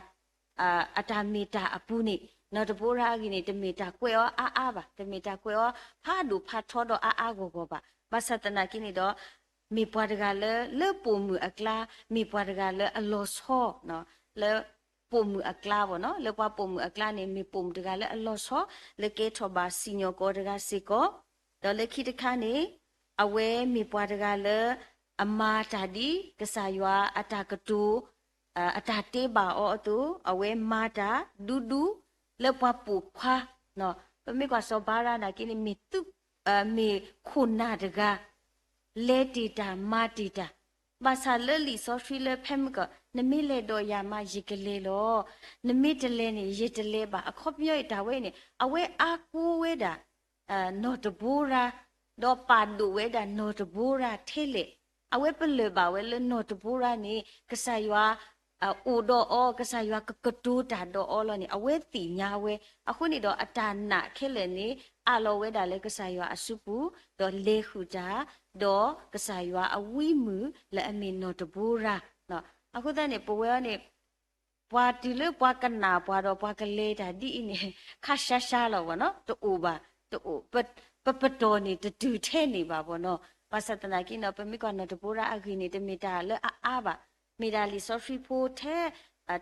အတၢ်မ့ၢ်တၢ်အပူၤန့ၣ် နီၢ်တဘိရၤအဂ့ၢ်န့ၣ် တမ့ၢ်တၢ်ကွဲးအီၤအါအါဘၣ်, တမ့ၢ်တၢ်ကွဲးအီၤဖးဒိၣ်ဖးထီဒီးအါအါဂီၢ်ဂီၢ်ဘၣ်. ဘၣ်ဆၣ်သနာ်က့န့ၣ်ဒီး မ့ၢ်ပှၤတဂၤလၢ လၢပိာ်မုၣ်အကျါ မ့ၢ်ပှၤတဂၤလၢအလီၤဆီ လၢပိာ်မုၣ်အကျါဘၣ်နီၤ, လၢပှၤပိာ်မုၣ်အကျါန့ၣ် မ့ၢ်ပိာ်မုၣ်တဂၤလၢအလီၤဆီ လၢကဲထီၣ်ဘၣ်စံၣ်ညီၣ်ကွီၢ်တဂၤစ့ၢ်ကီး, ဒီးလၢခံတခါန့ၣ် အဝဲမ့ၢ်ပှၤတဂၤလၢ အမၤတၢ်ဒ်ကစၢ်ယွၤအတၢ်ကတိၤ အတၢ်တ့ဘၣ်အီၤအသိး အဝဲမၤတၢ်ဒူဒူ လၢပှၤပိာ်ခွါ, ပမ့ၢ်ကွၢ်စီၤဘၤရးနာ်က့န့ၣ် မ့ၢ်သုး မ့ၢ်ခိၣ်နၢ်တဂၤ လဲၤတ့ၢ်တၢ်မၤတ့ၢ်တၢ်, ဘၣ်ဆၣ်လၢလံာ်စီဆှံလၢဖဲမုၢ်ကီၢ် နမ့ၢ်လဲၤဒီးယၤမး ယကလဲၤလီၤ, နမ့ၢ်တလဲၤန့ၣ် ယတလဲၤဘၣ်. အခီပညီအံၤတၢ်ဝဲအံၤန့ၣ် အဝဲအါကိးဝဲဒၣ် နီၢ်တဘိရၤ, ဒီးပာ်ဒိၣ်ဝဲဒၣ်နီၢ်တဘိရၤထဲလဲၣ်. အဝဲပလၢၢ်ဘၣ်ဝဲလၢနီၢ်တဘိရၤန့ၣ် ကစၢ်ယွၤ အိၣ်ဒီးအီၤ, ကစၢ်ယွၤကကတိၤတၢ်ဒီးအီၤလီၤန့ၣ် အဝဲသ့ၣ်ညါဝဲ. အဃိန့ၣ်ဒီးအတၢ်နာ်ခဲလၢာ်န့ၣ် အးလီၤဝဲဒၣ်လၢကစၢ်ယွၤအစုပူၤ, ဒီးလဲၤဃုာ်တၢ်, ဒီးကစၢ်ယွၤအဝံမုၣ်လၢအမ့ၢ်နီၢ်တဘိရၤ. အဃိသတးန့ၣ် ပဝဲအံၤန့ၣ် ပှၤတုၤလၢပှၤကနၣ်ပှၤဒီးပှၤကလဲၤတၢ်ဒ်အံၤန့ၣ် ခါဆှါဆှါလီၤဘၣ်နီၤ, တအိၣ်ဘၣ်, တအိၣ်, ပ, ပပတီၢ်န့ၣ် တတုၤထဲန့ၣ်ဘၣ်ဘၣ်နီၤ. ဘၣ်ဆၣ်သနာ်က့နီၤ ပမ့ၢ်ကွၢ်နီၢ်တဘိရၤအဂ့ၢ်န့ၣ် တမ့ၢ်တၢ်လၢအအါဘၣ်, မ့ၢ်ဒၣ်လံာ်စီဆှံဖိထဲ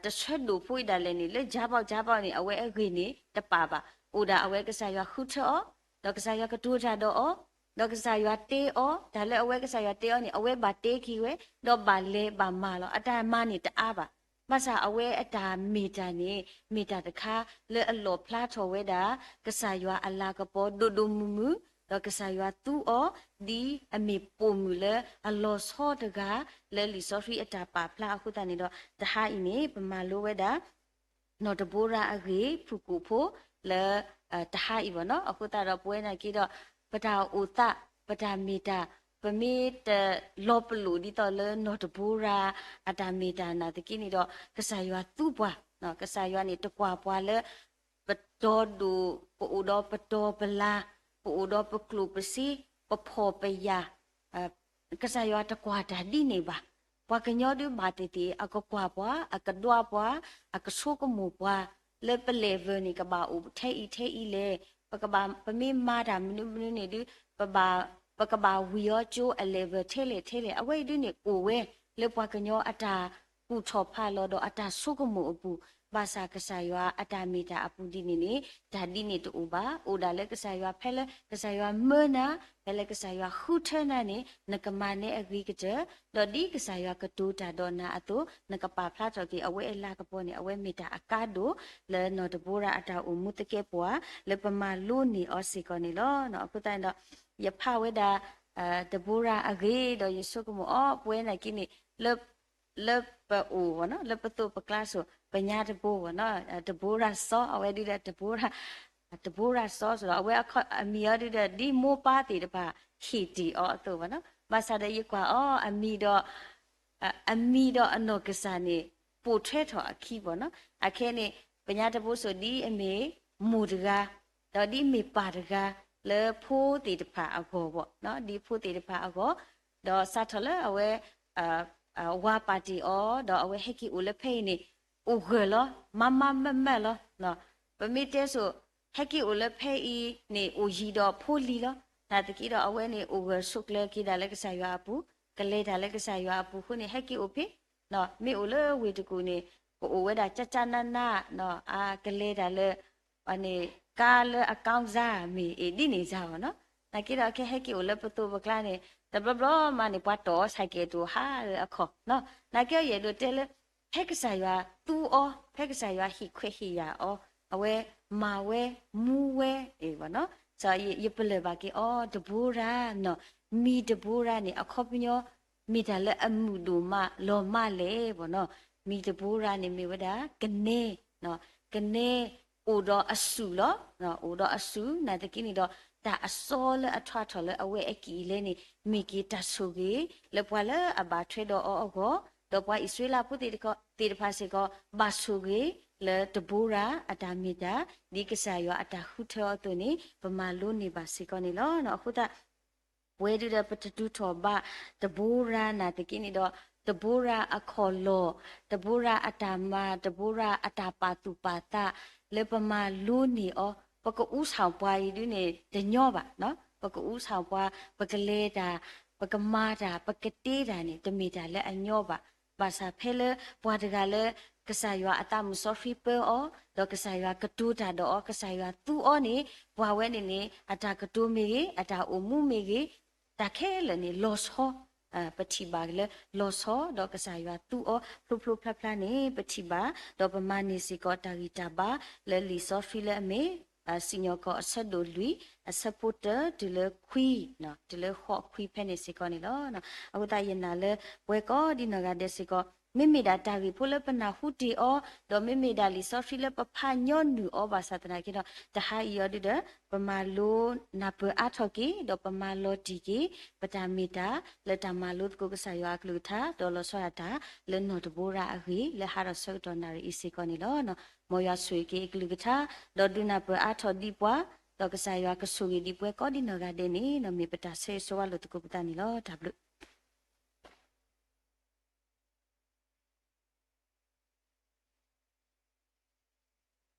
တဆၢဒိၣ်ဖိအံၤဒၣ်လဲာ်န့ၣ် လၢ ဂျါဘီၣ် ဂျါဘီၣ် န့ၣ် အဝဲအဂ့ၢ်န့ၣ် တပာ်ဘၣ်. အိၣ်ဒၣ်အဝဲကစၢ်ယွၤဃုထၢအီၤ, ဒီးကစၢ်ယွၤကတိၤတၢ်ဒီးအီၤ, ဒီးကစၢ်ယွၤတဲအီၤ, တၢ်လၢအဝဲကစၢ်ယွၤတဲအီၤန့ၣ် အဝဲဘၣ်တဲက့ၤဝဲ, ဒီးဘၣ်လဲၤဘၣ်မၤလီၤ. အတၢ်မၤန့ၣ်တအါဘၣ်. ဘၣ်ဆၣ်အဝဲအတၢ်မ့ၢ်တၢ်န့ၣ် မ့ၢ်တၢ်တခါလၢအလီၣ်ဖျါထီၣ်ဝဲဒၣ် ကစၢ်ယွၤအလၤကပီၤဒိၣ်ဒိၣ်မုၢ်မုၢ်, ဒီးကစၢ်ယွၤသူအီၤ ဒ်အမ့ၢ်ပိာ်မုၣ်လၢအလီၤဆီတဂၤ လၢလံာ်စီဆှံအတၢ်ပာ်ဖျါအဃိသတးန့ၣ်ဒီး တဟါအံၤန့ၣ် ပမၤလိဝဲဒၣ် နီၢ်တဘိရၤအဂ့ၢ် ဖုၣ်ကိာ်ဖိလၢ တဟါအံၤဘၣ်နီၤ. အဃိသတးဒီး ပဝဲနာ်က့ဒီး ပတၢ်အိၣ်သး ပတၢ်မ့ၢ်တၢ် ပမ့ၢ်တလီၤပလိာ်ဒ်သိးလၢနီၢ်တဘိရၤ အတၢ်မ့ၢ်တၢ်နာ်သက့န့ၣ်ဒီး ကစၢ်ယွၤသူပှၤ, ကစၢ်ယွၤန့ၣ် တကွၢ်ပှၤလၢ ပတီၢ်ဒိၣ် ပအိၣ်ဒီးပတီၢ်ပလၤ ပအိၣ်ဒီးပကျိၣ်ပစ့ ပဖှီၣ်ပယာ် ကစၢ်ယွၤတကွၢ်တၢ်ဒ်န့ၣ်ဘၣ်. ပှၤကညီဒုးဘၣ်သ့ၣ်သ့ၣ် အကကွၢ်ပှၤ အကဒွးပှၤ အကဆိကမိၣ်ပှၤ လၢပ level န့ၣ် ကဘၣ်အိၣ်ထဲအံၤထဲအံၤလဲၣ်. ပကဘၣ် ပမ့ၢ်မၤတၢ်မနုၤမနုၤန့ၣ်ဒုး ပဘၣ် ပကဘၣ်ဝံၤအီၤကၠိအ level ထဲလဲၣ်ထဲလဲၣ် အဝဲအံၤဒုးန့ၣ် အိၣ်ဝဲလၢပှၤကညီအတၢ်ကူၣ်ထီၣ်ဖးလီၤဒီးအတၢ်ဆိကမိၣ်အပူၤ, ဘၣ်ဆၣ်ကစၢ်ယွၤအတၢ်မ့ၢ်တၢ်အပူၤဒ်န့ၣ်န့ၣ် တၢ်ဒ်န့ၣ်တအိၣ်ဘၣ်. အိၣ်ဒၣ်လၢကစၢ်ယွၤ ဖဲလၢကစၢ်ယွၤမၢနၤ, ဖဲလၢကစၢ်ယွၤဃုထၢနၤန့ၣ် နကမၤနဲအဂ့ၤကတၢၢ်, ဒီးဒ်ကစၢ်ယွၤကတိၤတၢ်ဒီးနၤအသိး နကပာ်ဖျါထီၣ်က့ၤအဝဲအလၤကပီၤန့ၣ် အဝဲမ့ၢ်တၢ်အကါဒိၣ်လၢနီၢ်တဘိရၤအတၢ်အိၣ်မူသကဲးပဝး လၢပမၤလိန့ၢ်အီၤစ့ၢ်ကီးန့ၣ်လီၤ. အဃိသတးန့ၣ်ဒီး ယဖးဝဲဒၣ် တဘိရၤအဂ့ၢ် ဒီးယဆိကမိၣ်အီၤ ပဝဲနာ်က့န့ၣ် လၢ လၢပအိၣ်ဘၣ်နီၤ လၢပသိးပကျါစိၤ ပညါတဘိဘၣ်နီၤ တဘိရၤစီ အဝဲဒုးဒီး တဘိရၤ တဘိရၤစီ ဆိုတော့ အဝဲအမံၤအီၤဒုးဒီး ဒ်မိၢ်ပၢ်သ့ၣ်တဖၣ်ဟ့ၣ်တ့ၢ်အီၤအသိးဘၣ်နီၤ ဘၣ်ဆၣ်ဒီးယကွၢ်အီၤ အမံၤဒီး အမံၤဒီးအနီၢ်ကစၢ်န့ၣ် ပိာ်ထွဲထီၣ်အခံဘၣ်နီၤ အခဲန့ၣ် ပညါတဘိစိၤ ဒ်အမ့ၢ်မိၢ်တဂၤ ဒီးဒ်အမ့ၢ်ပၢ်တဂၤ လၢဖိသ့ၣ်တဖၣ်အဂီၢ်ဘၣ်နီၤ ဒ်ဖိသ့ၣ်တဖၣ်အဂီၢ် ဒီးစးထီၣ်လၢအဝဲ ဝၤပာ်တ့ၢ်အီၤ ဒီးအဝဲဟဲက့ၤအိၣ်လၢဖဲအံၤန့ၣ် အိၣ်ဂၢၢ်လီၤ မၤမၤမၢမၢလီၤ. ပမ့ၢ်တဲဆိ ဟဲက့ၤအိၣ်လၢဖဲအံၤန့ၣ် အိၣ်ယံၤဒီးဖိလံၤလီၤ. နာ်သက့ဒီးအဝဲန့ၣ် အိၣ်ဂၢၢ်ဆိးကျၢၤက့ၤဒၣ်လၢကစၢ်ယွၤအပူၤ, ကလဲၤတၢ်လၢကစၢ်ယွၤအပူၤအဃိန့ၣ် ဟဲက့ၤအိၣ်ဖဲ မ့ၢ်အိၣ်လၢဝ့ၢ်တကူၣ်န့ၣ် ကအိၣ်ဝဲဒၣ်ကၠၢ်ကၠၢ်နးနး ကလဲၤတၢ်လၢ န့ၣ် ကါလၢအကီၢ်စၢ်မ့ၢ်အ့ၣ်ဒ်န့ၣ်စၢ်အီၤနီၤ. နာ်က့ဒီးခဲဟဲက့ၤအိၣ်လၢပသိးပကျါန့ၣ် တဘျီဘျီမးန့ၣ် ပှၤတီၢ်အီၤဆဲးကဲးတအိၣ်ဟးလၢအခီၣ်နီၤ. နာ်က့အီၤယအဲၣ်ဒိးတဲလၢ ဖဲကစၢ်ယွၤသူအီၤ ဖဲကစၢ်ယွၤဟ့ၣ်ခွဲးဟ့ၣ်ယာ်အီၤ အဝဲမၤဝဲမူဝဲအံၤဘၣ်နီၤ. ယပလၢၢ်ဘၣ်က့ၤအီၤ ဒဘိရၤနီၤ. မံၤဒဘိရၤန့ၣ် အခီပညီ မ့ၢ်တၢ်လၢအမုာ်ဒိၣ်မးလီၤမးလဲၣ်ဘၣ်နီၤ. မံၤဒဘိရၤန့ၣ်မ့ၢ်ဝဲဒၣ် ကနဲ ကနဲ အိၣ်ဒီးအစူၢ်လီၤ. အိၣ်ဒီးအစူၢ် နာ်သက့န့ၣ်ဒီး တၢ်အစီလၢအထွါထီၣ်လၢအဝဲအကံၢ်အလဲန့ၣ် မ့ၢ်က့ၤတၢ်ဆိၣ်ဂ့ၤ လၢပှၤလၢအဘၣ်ထွဲဒီးအီၤအဂီၢ်, ဒီးပှၤအံၣ်စရ့လးဖိသ့ၣ်တဖၣ်စ့ၢ်ကီး ဘၣ်ဆိၣ်ဂ့ၤလၢဒဘိရၤအတၢ်မ့ၢ်တၢ် ဒ်ကစၢ်ယွၤအတၢ်ဃုထၢအီၤအသိးန့ၣ် ပမၤလိန့ၢ်ဘၣ်စ့ၢ်ကီးန့ၣ်လီၤ. အဃိသတး ပဝဲဒုဒီးပတတုၤထီၣ်ဘၣ် ဒဘိရၤနာ်သက့န့ၣ်ဒီး ဒဘိရၤအခီၣ်လီၢ်, ဒဘိရၤအတၢ်မၤ, ဒဘိရၤအတၢ်ပာ်သူၣ်ပာ်သး လၢပမၤလိန့ၢ်အီၤ ပကအူဆၣ်ပှၤအံၤဒုန့ၣ် တညီဘၣ်နီၤ. ပကအူဆၣ်ပှၤ ပကလဲၤတၢ် ပကမၤတၢ် ပကတ့တၢ်န့ၣ် တမ့ၢ်တၢ်လၢအညီဘၣ်. ဘၣ်ဆၣ်ဖဲလၢပှၤတဂၤလၢ ကစၢ်ယွၤအသးမုၢ်စီဆှံပၢအီၤ ဒီးကစၢ်ယွၤကတိၤတၢ်ဒီးအီၤ ကစၢ်ယွၤသူအီၤန့ၣ် ပှၤဝဲန့ၣ်န့ၣ် အတၢ်ကတိၤမ့ၢ်ဂ့ၤ အတၢ်အိၣ်မူမ့ၢ်ဂ့ၤ တၢ်ခဲလၢာ်န့ၣ် လီၤဆီ ပထံၣ်ဘၣ်လၢ လီၤဆီ ဒီးကစၢ်ယွၤသူအီၤ ဖျိဖျိဖျါဖျါန့ၣ် ပထံၣ်ဘၣ် ဒီးပမၤန့ၢ်စ့ၢ်ကီးတၢ်ဂံၢ်တၢ်ဘါ လၢလံာ်စီဆှံလၢအမ့ၢ် စံၣ်ညီၣ်ကွီၢ်အဆၢဒိၣ်လွံၢ် အဆၢဖိတၢ တုၤလၢခွံ တုၤလၢဃိးခွံဖဲန့ၣ်စ့ၢ်ကီးန့ၣ်လီၤ. အဃိသတးယနာ်လၢ ပဝဲကိးဒံနီၢ်ဂၤဒဲးစ့ၢ်ကီး မ့မ့ၢ်ဒၣ်တၢ်ဂ့ၢ်ဖိလၢပနၢ်ဟူတ့ၢ်အီၤ ဒီးမ့မ့ၢ်ဒၣ်လံာ်စီဆှံလၢပဖးညီနုၢ်အီၤဘၣ်ဆၣ်သနာ်က့ဒီး တဟါအံၤအီၤဒုဒီး ပမၤလိနၢ်ပၢၢ်အါထီၣ်က့ၤ ဒီးပမၤလီၤတံၢ်က့ၤ ပတၢ်မ့ၢ်တၢ် လၢတၢ်မၤလိသကိးကစၢ်ယွၤအကလုၢ်ကထါ ဒီးလီၤဆီဒၣ်တၢ် လၢနီၢ်တဘိရၤအဂ့ၢ် လၢဟါဒီးဆၢကတီၢ်နၣ်ရံၣ်အံၤစ့ၢ်ကီးန့ၣ်လီၤ. မ်ယွၤဆိၣ်ဂ့ၤက့ၤအကလုၢ်ကထါ ဒီးဒုးနၢ်ပၢၢ်အါထီၣ်ဒံးပှၤ ဒီးကစၢ်ယွၤကဆိၣ်ဂ့ၤဒံးပဝဲကိးဒံနီၢ်ဂၤဒဲးန့ၣ် မ့ၢ်ပတၢ်ဆၢဂ့ၤဆၢဝါလိာ်သကိးပသးန့ၣ်လီၤ. တၢ်ဘျုး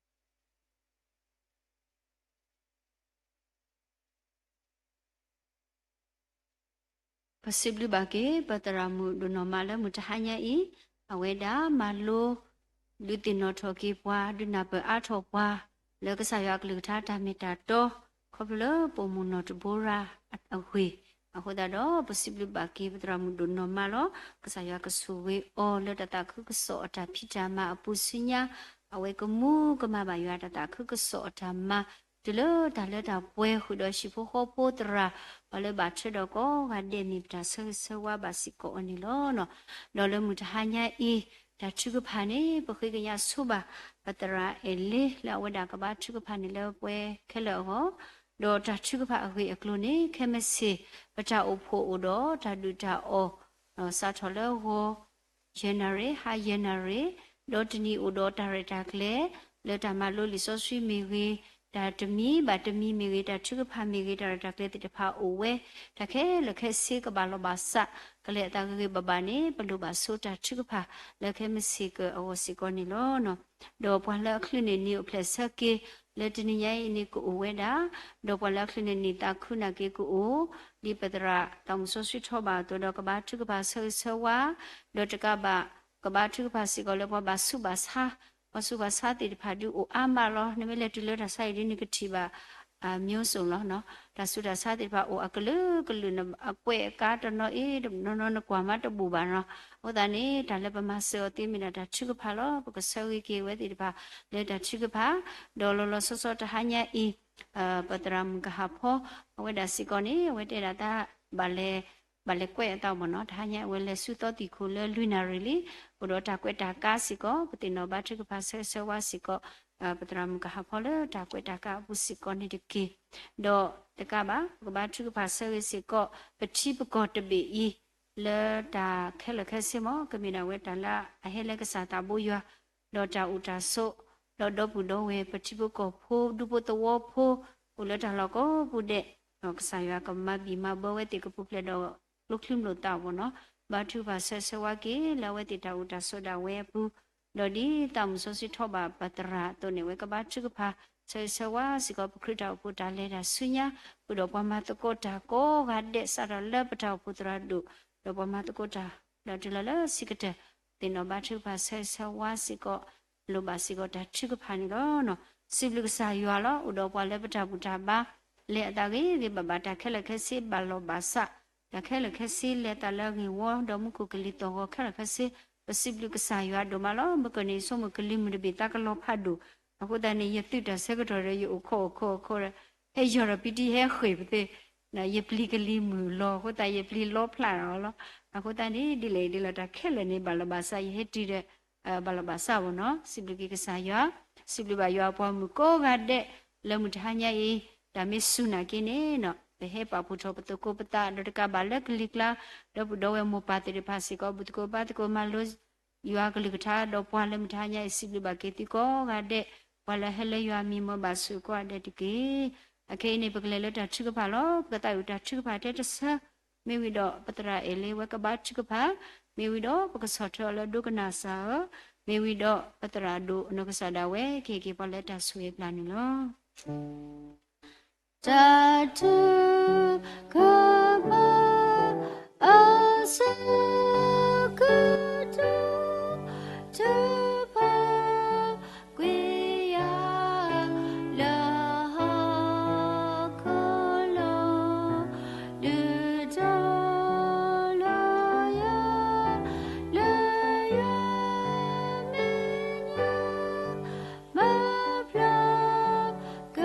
ပစံးဘျုးဘၣ်က့ၤ ပသရၣ်မုၣ်ဒိၣ်နီၢ်မးလၢမုၢ်တဟါညါအံၤ အဝဲဒၣ်မၤလိ ဒုးသ့ၣ်နီၣ်ထီၣ်က့ၤပှၤ ဒုးနၢ်ပၢၢ်အါထီၣ်ပှၤ လၢကစၢ်ယွၤအကလုၢ်ကထါတၢ်မ့ၢ်တၢ်တီ ခီဖျိလၢပိာ်မုၣ်နီၢ်တဘိရၤအဂ့ၢ်, အဃိသတးဒီး ပစံးဘျုးဘၣ်က့ၤ ပသရၣ်မုၣ်ဒိၣ်နီၢ်မးလီၤ. ကစၢ်ယွၤကဆိၣ်ဂ့ၤအီၤလၢတၢ်သးခုကစီၣ်အတၢ်ဖံးတၢ်မၤအပူၤဆူညါ, အဝဲကမူကမၣ်ဘၣ်ယွၤတၢ်သးခုကစီၣ်အတၢ်မၤ တုၤလၢတၢ်လၢတၢ်ပှဲၤဃုာ်ဒီးဟံၣ်ဖိဃီဖိသရၣ်, ပှၤလၢဘၣ်ထွဲဒီးကိးဂၤဒဲးန့ၣ် ပတၢ်ဆၢဂ့ၤဆၢဝါဘၣ်စ့ၢ်ကီးအီၤန့ၣ်လီၤ. ဒီးလၢမုၢ်တဟါညါအံၤ တၢ်ထုကဖၣ်န့ၣ် ပဃ့ကညးဆိဘၣ် ပသရၣ်အဲၣ်လ့ လၢအဝဲဒၣ်ကဘါထုကဖၣ်န့ၣ်လၢပှဲၤခဲလၢာ်အဂီၢ်, ဒီးတၢ်ထုကဖၣ်အဂ့ၢ်အကျိၤန့ၣ် ခဲမုၢ်ဆ့ၣ် ပတၢ်အိၣ်ဖှိၣ်အိၣ်ဒီးတၢ်ဒုၣ်တၢ်အီၣ် စးထီၣ်လၢဂီၤ ယဲၢ်နၣ်ရံၣ် ဟါယဲၢ်နၣ်ရံၣ်, ဒီးတနံၤအိၣ်ဒီးတၢ်ရဲၣ်တၢ်ကျဲၤ လၢတၢ်မၤလိလံာ်စီဆှံမ့ၢ်ဂ့ၤ, တၢ်တမံၤဘၣ်တမံၤမ့ၢ်ဂ့ၤ, တၢ်ထုကဖၣ်မ့ၢ်ဂ့ၤ, တၢ်ရဲၣ်တၢ်ကျဲၤသ့ၣ်တဖၣ်အိၣ်ဝဲ, တၢ်ခဲလၢာ်ခဲဆ့ကဘၣ်လီၤဘၣ်စး ကလဲၤအသးဂ့ၤဂ့ၤဘၣ်ဘၣ်န့ၣ် ပလိၣ်ဘၣ်ဆိတၢ်ထုကဖၣ် လၢခဲမုၢ်ဆ့ၣ်ကၢအဂီၢ်စ့ၢ်ကီးန့ၣ်လီၤ. ဒီးပှၤလၢအချုးန့ၢ်နံၤအိၣ်ဖျဲၣ်ဆၢက့ၤ လၢတနံၤညါအံၤန့ၣ်ကအိၣ်ဝဲဒၣ်, ဒီးပှၤလၢအချုးန့ၢ်နံၤသးခုနာ်က့ၤကအိၣ်, ဒ်ပသရၣ်သးမုၢ်စီဆှံထီၣ်ဘၣ်အသိးဒီး ကဘါထုကဖၣ်ဆၢဂ့ၤဆၢဝါ, ဒီးတကးဘၣ် ကဘါထုကဖၣ်စ့ၢ်ကီးလၢပှၤဘၣ်ဆူးဘၣ်ဆါ, ပှၤဆူးဘၣ်ဆါသ့ၣ်တဖၣ်ဒုးအိၣ်အါမးလီၤ. နမ့ၢ်လဲၤတုၤလၢတၢ်ဆါအံၤဒုး နကထံၣ်ဘၣ် မျိုးစုံလီၤ. တၢ်ဆူးတၢ်ဆါသ့ၣ်တဖၣ်အိၣ်အကလုာ်ကလုာ်, အကွဲးအကါတနီၤအံၤ တနီၤနီၤနကွၢ်မးတဘူၣ်ဘၣ်နီၤ. အဃိသတးန့ၣ် တၢ်လၢပမၤစၢၤအီၤသ့မ့ၢ်ဒၣ်တၢ်ထုကဖၣ်လီၤ. ပကဆၢဂ့ၤက့ၤအဝဲသ့ၣ်တဖၣ် လၢတၢ်ထုကဖၣ်, ဒီးလီၤလီၤဆီဆီတဟါညါအံၤ ပသရၣ်မုၣ်ကဟၣ်ဖီ အဝဲဒၣ်စ့ၢ်ကီးန့ၣ် အဝဲတဲဒၣ်တၢ် ဘၣ်လဲၤ ဘၣ်လဲၤကွဲးအသးမ့ၢ်နီၤ, တဟါညါအဝဲလဲၤဆူသီသံၣ်ခိၣ်လၢလွံၢ်နၣ်ရံၣ်လံ, အိၣ်ဒီးတၢ်ကွဲးတၢ်ကါစ့ၢ်ကီး, ပသ့ၣ်နီၣ်ဘါထုကဖၣ်ဆၢဂ့ၤဆၢဝါစ့ၢ်ကီး ပသရၣ်မုၣ်ကဟၣ်ဖီလၢတၢ်ကွဲးတၢ်ကါအပူၤစ့ၢ်ကီးန့ၣ်တက့ၢ်. ဒီးတကးဘၣ် ပကဘါထုကဖၣ်ဆၢဂ့ၤစ့ၢ်ကီး ပထံပကီၢ်တဘ့ၣ်အံၤ လၢတၢ်ခဲလၢာ်ခဲဆ့မ့ၢ် ကမ့ၢ်ဒၣ်ဝဲတၢ်လၢအဟဲလၢကစၢ်သးဘိယွၤ, ဒီးတၢ်အိၣ်တၢ်ဆိး, ဒီးဒီပုၢ်ဒီဝဲၢ် ပထံဖိကီၢ်ဖိ ဒူဖိသဝီဖိ အိၣ်လၢတၢ်လီၢ်ကိးပူၤဒဲး, ဒီးကစၢ်ယွၤကမၤဘံၣ်မၤဘၢဝဲသ့ၣ်ကပူၤဖျဲးဒီး ကျိချံမျိာ်သၣ်အဂီၢ်န့ၣ်, ဘါထုကဖၣ်ဆၢဂ့ၤဆၢဝါက့ၤ လၢအဝဲသ့ၣ်တၢ်အိၣ်တၢ်ဆိးဒၣ်ဝဲအပူၤ, ဒီးဒ်သးမုၢ်စီဆှံထီၣ်ဘၣ်ပသရၣ်အသိးန့ၣ် အဝဲကဘါထုကဖၣ် ဆၢဂ့ၤဆၢဝါစ့ၢ်ကီး ပခရံာ်တၢ်အိၣ်ဖှိၣ်တၢ်လဲၤတၢ်ဆူညါ, ဃုာ်ဒီးပှၤမၤသကိးတၢ်ကိးဂၤဒဲး စးထီၣ်လၢပတၢ်အိၣ်ဖှိၣ်သရၣ်ဒိၣ်, ဒီးပှၤမၤသကိးတၢ် ဒီးတုၤလီၤလၢဆံးကတၢၢ်, သ့ၣ်နီၣ်ဘါထုကဖၣ်ဆၢဂ့ၤဆၢဝါစ့ၢ်ကီး လိၣ်ဘၣ်စ့ၢ်ကီးတၢ်ထုကဖၣ်န့ၣ်လီၤ. စံးဘျုးကစၢ်ယွၤလီၤ. အိၣ်ဒီးပှၤလၢပတၢ်ဘူၣ်တၢ်ဘါ လဲၤအသးဂ့ၤဂ့ၤဘၣ်ဘၣ် တၢ်ခဲလၢာ်ခဲဆ့ဘၣ်လီၢ်ဘၣ်စး, တၢ်ခဲလၢာ်ခဲဆ့လဲၤအသးလၢအဂ့ၢ်ဝီ ဒီးမူခိၣ်ကလံၤသီၣ်ဂီၤခဲလၢာ်ခဲဆ့, ပစံးဘျုးကစၢ်ယွၤဒိၣ်မးလီၤ. မုၢ်ကၢၢ်န့ၣ် ယဆိကမိၣ်ကလံၤမုၢ်တဘ့ၣ်သးကလီၤဖးဒိၣ်, အဃိသတးန့ၣ် ယသုးတၢ်ဆၢကတီၢ်ဒီးယအိၣ်ခိးအိၣ်ခိးအိၣ်ခိးဒီး ဟဲယီၤဒီးပံတံဟဲဃ့ၢ်ပသ့ ယပျံၤကလံၤမုၢ်လီၤ အဃိသတး ယပျံၤလီဖျးအီၤလီၤ. အဃိသတးန့ၣ် ဒ်လဲၣ်ဒ်လဲၣ် တၢ်ခဲလၢာ်န့ၣ် ဘၣ်လီၢ်ဘၣ်စး ယဟဲတုၤဒီး ဘၣ်လီၢ်ဘၣ်စးအဂီၢ်န့ၣ်, စံးဘျုးက့ၤကစၢ်ယွၤ, စံးဘျုးဘၣ်ယွၤအပှၤမုၣ်ကိးဂၤဒဲး လၢမုၢ်တဟါညါအံၤ, တၢ်မ့ၢ်စူၢ်နာ်က့န့ၣ်, ပဟဲပာ်ဖှိၣ်ထီၣ်ပသကိးပသး ဒီးတကးဘၣ်လၢကလံၤကျါ, ဒီပုၢ်ဒီဝဲၢ်မိၢ်ပၢ်သ့ၣ်တဖၣ်စ့ၢ်ကီး ဘူၣ်သကိးဘါသကိးမၤလိ ယွၤကလုၢ်ကထါဒီးပှၤလၢမုၢ်တဟါညါအံၤ စံးဘျုးဘၣ်က့ၤသုကိးဂၤဒဲး, ပှၤလၢဟဲလၢယွၤမံၤမၢဘၣ်ဆိၣ်ဂ့ၤကိးဂၤဒဲးတက့ၢ်. အခဲအံၤန့ၣ် ပကလဲၤလၢတၢ်ထုကဖၣ်လီၤ. ပကသးဝံၣ်တၢ်ထုကဖၣ်ထဲတဆၢ, မ့ၢ်ဝံၤဒီးပသရၣ်အဲၣ်လံဝဲကဘါထုကဖၣ်, မ့ၢ်ဝံၤဒီးပကဆီၣ်ထွဲအီၤလၢဒိကနၣ်စၢ်ဧၢ, မ့ၢ်ဝံၤဒီးပသရၣ်ဒိၣ်အနီၢ်ကစၢ်ဒၣ်ဝဲ ကဟ့ၣ်က့ၤပှၤလၢတၢ်ဆိၣ်ဂ့ၤအပျၢ်န့ၣ်လီၤ. တၢ်ထုကဖၣ် အဆၢကတီၢ် ထုကဖၣ်ကွံာ်ယၤ လၢဟီၣ်ခိၣ်လီၤ, ဒုးတီလၢယၤ လၢယွၤမဲာ်ညါ မၤဖျါက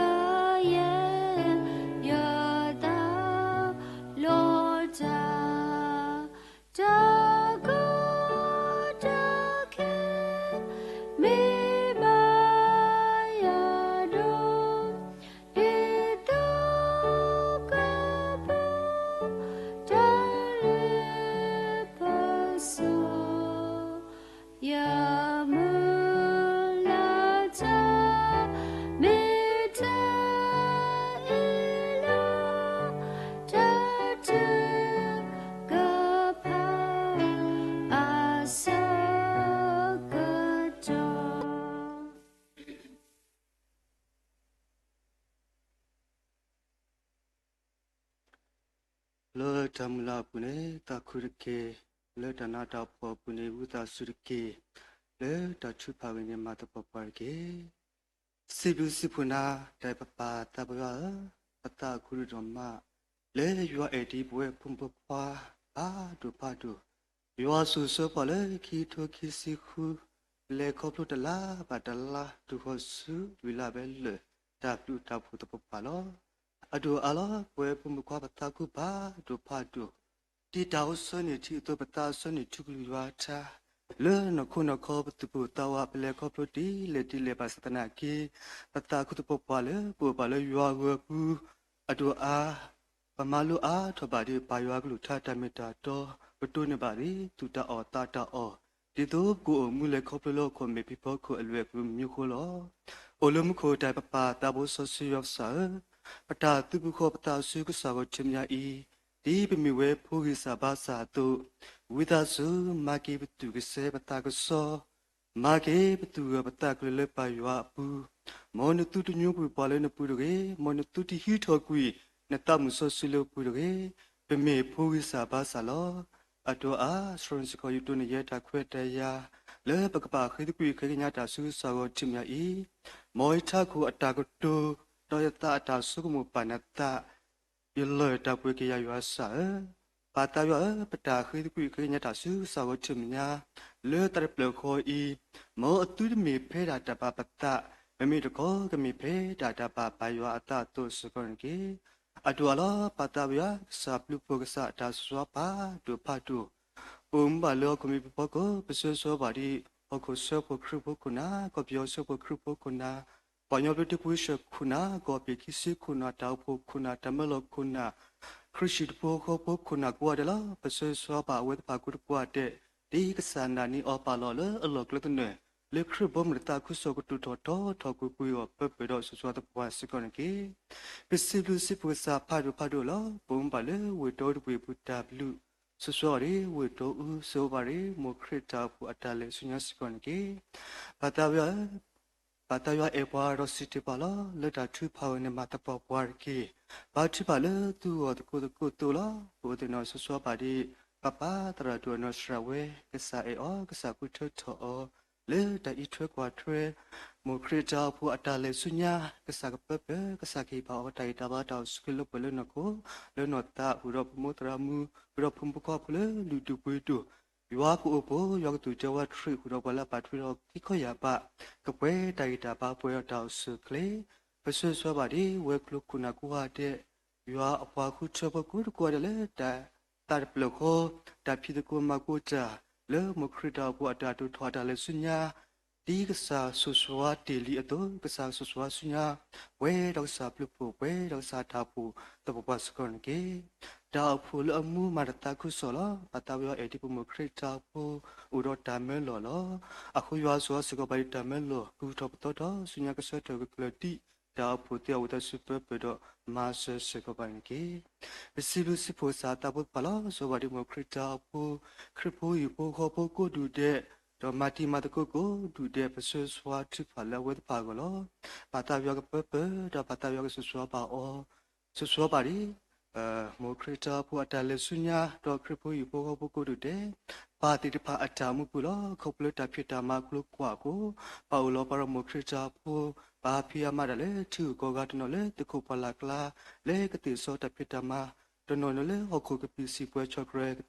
ယဲၢ် ယသးလီတၢ်, တၢ်ကီတၢ်ခဲ မ့ၢ်ဘၣ်ယၤဒီး ဒ်သိးကပူၤ တၢ်လၢပစီ ယမုၢ်လၢ်တၢ် မ့ၢ်တၢ်အ့ၣ်လိာ် တၢ်ထုကဖၣ် အဆၢကတီၢ် လၢတၢ်မုၢ်လၢ်အပူၤန့ၣ် သးခုတက့ၢ်. လၢတၢ်နးတၢ်ဖှီၣ်အပူၤန့ၣ် ဝံသးစူၤတက့ၢ်. လၢတၢ်ထုကဖၣ်ဝဲန့ၣ် မၤသပှၢ်ပှၢ်တက့ၢ်. စံးဘျုးစံးဖှိၣ်နၤ တၢ်အဲၣ်ပပၢ်သးပှၢ်ဧၢ, ပသးခုဒိၣ်မး လၢယွၤအဲၣ်ဒံးပဝဲဖိမုၣ်ဖိခွါ ဖးဒိၣ်ဖးဒိၣ်, ယွၤဆိၣ်ဆၢပှၤလၢခံကထိခံဆံဃု, လဲၤခီဖျိတလါဘၣ်တလါ တုၤဃီၤဆူလွံၢ်လါဖဲလၢာ် တၢ်ဘျုးတၢ်ဖှိၣ်သပှၢ်ပှၢ်လီၤ. အဒိၣ်အါလီၤ ပဝဲဖိမုၣ်ခွါ ပသးခုဖးဒိၣ်ဖးဒိၣ်, ဒ်တၢ်အိၣ်ဆၢန့ၣ်ထံအသိး ပသးအိၣ်ဆၢန့ၣ်ထံကလုၢ်ယွၤအထါ, လၢနီၢ်ခိနီၢ်ခီ ပသူၣ်ပိၢ်သးဝး ပလဲၤခီဖျိဒ်လဲၣ်ဒ်လဲၣ်ဘၣ်ဆၣ်သနာ်က့, ပသးခုသပှၢ်ပှၢ်လၢပအိၣ်ဘၣ်လၢယွၤအဂၢၤအပူၤ, အဒိၣ်အါ ပမၤလိအါထီၣ်ဘၣ်ဒံးပပၢ်ယွၤအကလုၢ်ကထါတၢ်မ့ၢ်တၢ်တီ, ပတိၢ်န့ၢ်ဘၣ်ဒံးသူၣ်တၢ်အီၣ်သးတၢ်အီၣ်, ဒ်သိးပကအိၣ်မူလဲၤခီဖျိလၢဟီၣ်ခိၣ်မဲာ်ဖံးဖီခိၣ်အလွဲၢ်အပူၤမံၤဃိလီၤ. အိၣ်လၢမူခိၣ် တၢ်အဲၣ်ပပၢ်သးဘိစီဆှံယွၤကစၢ်ဧၢ, ပတၢ်သုးပူၤဃီ ပသးအိၣ်ဆူကစၢ်ဂီၢ်ထံးမဲာ်ညါအံၤ, ဒ်ပမ့ၢ်ဝဲဖိဂံၢ်စၢ်ဘါစၢ်အသိး, ဝံသးစူၤ မၤက့ၤပသူၣ်ကစဲပသးကစီ မၤက့ၤပသူၣ်ဂၢၢ်ပသးကျၢၤလၢပၢ်ယွၤအပူၤ, မ်နသုတညိကွံာ်ပှၤလၢနပူၤတဂ့ၤ, မ်နသုတဟံးထီၣ်ကွံာ် နသးမုၢ်စီဆှံလၢပပူၤတဂ့ၤ, ပမ့ၢ်ဖိဂံၢ်စၢ်ဘါစၢ်လီၤ. အဒိၣ်အါ ဆှီနစ့ၢ်ကီး ယတိၢ်န့ၢ်ယဲတၢ်ခွဲးတၢ်ယာ် လၢပကဘၣ်ဃ့သကွံာ်ဃ့ကညးတၢ်ဆူကစၢ်ဂီၢ်ထံးမဲာ်ညါအံၤ, မ်ယထးခိၣ်အတၢ်ကတိၤ, ဒီးယသးအတၢ်ဆိကမိၣ်ပာ်နသး ယလီၢ်တၢ်ပှ့ၤက့ၤယၤယွၤကစၢ်ဧၢ, ပၢ်သးယွၤဧၢ, ပတၢ်ဃ့သကွံာ်ဃ့ကညးတၢ်ဆူကစၢ်ဂီၢ်ထံးမဲာ်ညါ လၢတၢ်တဖျၢၣ်ဃီအံၤ, မ်အသုတမ့ၢ်ဖဲဒၣ်တၢ်ဘၣ်ပသး, မ့မ့ၢ်တခီကမ့ၢ်ဖဲဒၣ်တၢ်ဘၣ်ပၢ်ယွၤအသးအသိးစ့ၢ်ကီးန့ၣ်တက့ၢ်. အဒိၣ်အါလီၤ ပၢ်သးယွၤ ကစၢ်ဘျုးဖှိၣ် ကစၢ်တၢ်စီဆှံဖးဒိၣ်ဖးဒိၣ်, ပအိၣ်မူဘၣ်လၢဟီၣ်ခိၣ်မဲာ်ဖံးဖီခိၣ် ပဆၢဂ့ၤဆၢဝါဘၣ်ဒံး ဟီၣ်ခိၣ်ဆၢဖှိၣ်ခရံာ်ဖိခိၣ်နၢ်, ကီၢ်ပယီၤဆၢဖှိၣ်ခရံာ်ဖိခိၣ်နၢ်, ပှၤကညီဘျၢထံခဝ့ၡၢၣ်ခိၣ်နၢ်, ကီၢ်ပယီၤခံဆံခိၣ်နၢ်, တၢ်အိၣ်ဖှိၣ်ခိၣ်နၢ်, တၢ်မၢလီၤခိၣ်နၢ်, ခရံာ်ဖိဟီၣ်ခိၣ်ဖိခိၣ်နၢ်ကိးဂၤဒဲးလီၤ. ပဆၢဂ့ၤဆၢဝါဘၣ်အဝဲသ့ၣ်တဖၣ်ကိးဂၤဒဲး, ဒ်ကစၢ်နာ်န့ၢ်အီၤပာ်လီၤလၢအလီၢ်ကျဲသနၢၣ်, လၢခရံာ်ဘီမုၢ်တသးခုကစီၣ်ကတိၤထီၣ်တီထီၣ်ကွံာ်ကွံာ်အီၤ ပၢၢ်ပၢၢ်ဒီးဆိၣ်ဆိၣ်သပှၢ်စ့ၢ်ကီးန့ၣ်တက့ၢ်. ပစံးဘျုးစံးဖှိၣ်ကစၢ်ဖးဒိၣ်ဖးဒိၣ်လီၤ. ပအိၣ်မူဘၣ်လၢဝ့ၢ်ဒီတဘ့ၣ်အပူၤ တၢ်ဘျုး ဆိၣ်ဂ့ၤဆိၣ်ဝါဘၣ်ဒ်ဝ့ၢ်တီအူ, ဆိၣ်ဂ့ၤဘၣ်ဒ်မိၢ်ခရံာ်တၢ်အိၣ်ဖှိၣ်အတၢ်လဲၤဆူညါစ့ၢ်ကီးန့ၣ်တက့ၢ်. ပၢ်သးပှၢ်ဧၢ, ပၢ်သးပှၢ်အဲၣ်ပှၤဒီးစံးတ့ၢ်ပှၤလီၤ. လၢတၢ်ထုကဖၣ်အဂီၢ်န့ၣ် မၤသပှၢ်ပှၢ်တက့ၢ်. ဘါထုကဖၣ်လၢသုဂီၢ်သကိးသကိးသိးလီၤ. ပအိၣ်သ့ၣ်နီၣ်ဆိၣ်ဂ့ၤဆိၣ်ဝါဘၣ်ဒ် ပၢ်ပၢ်သရၣ်ဒိၣ်အနီၢ်စှၤဝဲ, ကစၢ်အဲၣ်အီၤ, ကစၢ်ဃုထၢထီၣ်အီၤ လၢတၢ်အံးထွဲကွၢ်ထွဲ မိၢ်ခရံာ်တၢ်အိၣ်ဖှိၣ်အတၢ်လဲၤဆူညါ, ကစၢ်ကပၢပၢၤ, ကစၢ်ကဟ့ၣ်ဘၣ်အီၤတၢ်ဂံၢ်တၢ်ဘါတၢ်အိၣ်ဆူၣ်အိၣ်ချ့လၢပှဲၤလၢနီၢ်ခိ လၢနီၢ်သး ဃုာ်ဒီးဖိမုၣ်သရၣ်မုၣ် ဃုာ်ဒီးဖိမုၣ်ဖိခွါဖိလၢလုၢ်ဒိၣ်ပှ့ၤဒိၣ်, ယွၤကအိၣ်ဖှိၣ် ယွၤကသူၣ်တဲဝါထရံး ဃုာ်ဒီးပှၤလၢအပာ်ထွဲဒီးခံခီယၢ်ဘး ကပှဲၤတၢ်ဂံၢ်တၢ်ဘါပှဲၤဒီးတၢ်အိၣ်ဆူၣ်အိၣ်ချ့ ပဆိၣ်ဂ့ၤဆိၣ်ဝါဘၣ်ဒ်ဝဲၤကျိၤခိၣ်နၢ်ကိးဂၤဒဲး, ယွၤအပှၤဃုထၢဖိကိးဒံကိးဂၤဒဲးလၢတၢ်သးတဖျၢၣ်ဃီ, တၢ်ဖံးသကိးမၤသကိးတၢ် လၢမိၢ်ခရံာ်တၢ်အိၣ်ဖှိၣ်အတၢ်တိာ်ထီၣ်အတၢ်လဲၤဆူညါ, ဒ်ကစၢ်ဆိၣ်ဂ့ၤဆိၣ်ဝါတ့ၢ်လံအသိး, ကစၢ်ဆိၣ်ဂ့ၤဆိၣ်ဝါဆူညါ ပှဲၤဒီးကစၢ်ဘျုးဖှိၣ် ပှဲၤဒီးကစၢ်တၢ်အိၣ်ဖှိၣ်သပှၢ်ပှၢ်စ့ၢ်ကီးန့ၣ်တက့ၢ်. တၢ်အိၣ်ဖှိၣ်လၢအမူမၤတသးခုကစီၣ်လီၤ. ပၢ်သးပှၢ်အဲၣ်ဒ်ပမိၢ်ခရံာ်တၢ်အိၣ်ဖှိၣ် အိၣ်ဒီးတၢ်မၢလီၢ်လီၤ. အဃိယွၤဆိၣ်ဂ့ၤစ့ၢ်ကီးဘၣ်ဒ်တၢ်မၢလီၢ် ကဂုၢ်ထီၣ်ပသီထီၣ် ဆူညါကဆၢထၢၣ်ကကျၢၤဒံး တၢ်အိၣ်ဖှိၣ်သ့အဝံသးစူၤပၢပၢၢ်ဒီးမၤစၢၤစ့ၢ်ကီးဘၣ်န့ၣ်တက့ၢ်. ပစံးဘျုးစံးဖှိၣ်ကစၢ်သးဖိသ့ၣ်တဖၣ်လီၤ. ဆိၣ်ဂ့ၤဘၣ်ဒ်မိၢ်ခရံာ်တၢ်အိၣ်ဖှိၣ်, ခရံာ်ဖိဟံၣ်ဖိဃီဖိကိးဒူၣ်ဒဲး, ဒီးမၤတံၤမၤသကိးကိးဒူၣ်ဒဲး ပဆိၣ်ဂ့ၤဆိၣ်ဝါထုကဖၣ်လၢအဝဲသ့ၣ်တဖၣ်အဂီၢ်လီၤ. ပၢ်သးပှၢ်ကပၢပၢၢ် ဒီးပၢ်သးပှၢ်ကဆိၣ်ဂ့ၤဆိၣ်ဝါဘၣ်အီၤ, ဆိၣ်ဂ့ၤဆိၣ်ဝါဘၣ်ဒ် မိၢ်ခရံာ်တၢ်အိၣ်ဖှိၣ်အတၢ်လဲၤဆူညါ ဒီးခရံာ်ဖိဟံၣ်ဖိဃီဖိကိးဒူၣ်ဒဲး ပၢ်သ့ၣ်တဖၣ်အတၢ်အိၣ်မူပူၤလီၤ. ခီဖျိလၢတၢ်ဖံးတၢ်မၤအကျိၤကွၢ်အဃိ, ပၢ်အိၣ်လီၤပှၤဒီးမိၢ်ခရံာ်တၢ်အိၣ်ဖှိၣ်, ပၢ်ဖံးအမၤတၢ်လၢထံဂုၤကီၢ်ဂၤတနီၤလၢသုးခိၣ်ပှၢ်လၢ်ကျါ, လၢကသ့ၣ်စီတၢ်ဖံးတၢ်မၤ, တနီၤနီၤလၢဟီၣ်ခိၣ်ကပံာ်စံာ်ပှဲၤဆီၣ်ကြဲၤ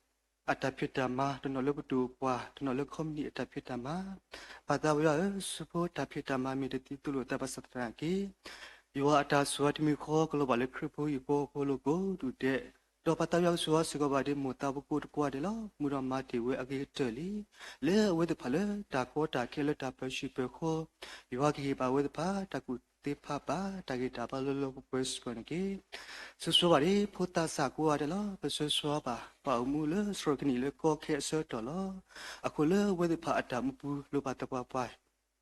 အတၢ်ဖံးတၢ်မၤ, တနီၤလၢပဒိၣ်ပှၢ်, တနီၤလၢခီပနံၣ်အတၢ်ဖံးတၢ်မၤ, ပၢ်သးပှၢ်ဧၢ, ဆူဖိတၢ်ဖံးတၢ်မၤမ့ၢ်တသံသိးလိာ်သးဘၣ်ဆၣ်သနာ်က့ ယွၤအတၢ်ဆိၣ်ဂ့ၤတမံၤဃီ ကလီၤဘၣ်လၢခရံာ်ဖိဟံၣ်ဖိဃီဖိအလိၤကိးဒူၣ်ဒဲး, ဒီးပၢ်သးပှၢ်ကဆိၣ်ဂ့ၤဆိၣ်ဝါစ့ၢ်ကီးဘၣ်ဒ်မိၢ်သးဖိကိးဒူၣ်ကိးဂၤဒဲးလီၤ. မူဒီးမၤတ့ၢ်ဝဲအဂ့ၤကတၢၢ်လံ, လၢအဝဲသ့ၣ်တဖၣ်လၢတၢ်ကီတၢ်ခဲလၢတၢ်ပၢဆံးပၢၤဃီ, ယွၤကဟ့ၣ်ဘၣ်ဝဲသ့ၣ်တဖၣ် တၢ်ကူၣ်သ့ဖးဘၣ် တၢ်ဂံၢ်တၢ်ဘါလၢလၢပှဲၤပှဲၤစ့ၢ်ကီးန့ၣ်တက့ၢ်. ဆိၣ်ဂ့ၤဆိၣ်ဝါဘၣ်ဒ်ဖိသးစၢ်ကိးဂၤဒဲးလီၤ. ပဆိၣ်ဂ့ၤဆိၣ်ဝါဘၣ် ပှၤအိၣ်မူလၢစှီၤကနံၣ်လၢကီခဲအဆၢကတီၢ်လီၤ. အဃိလၢအဝဲသ့ၣ်တဖၣ်အတၢ်မူပူၤ လိၣ်ဘၣ်သပှၢ်ပှၢ်,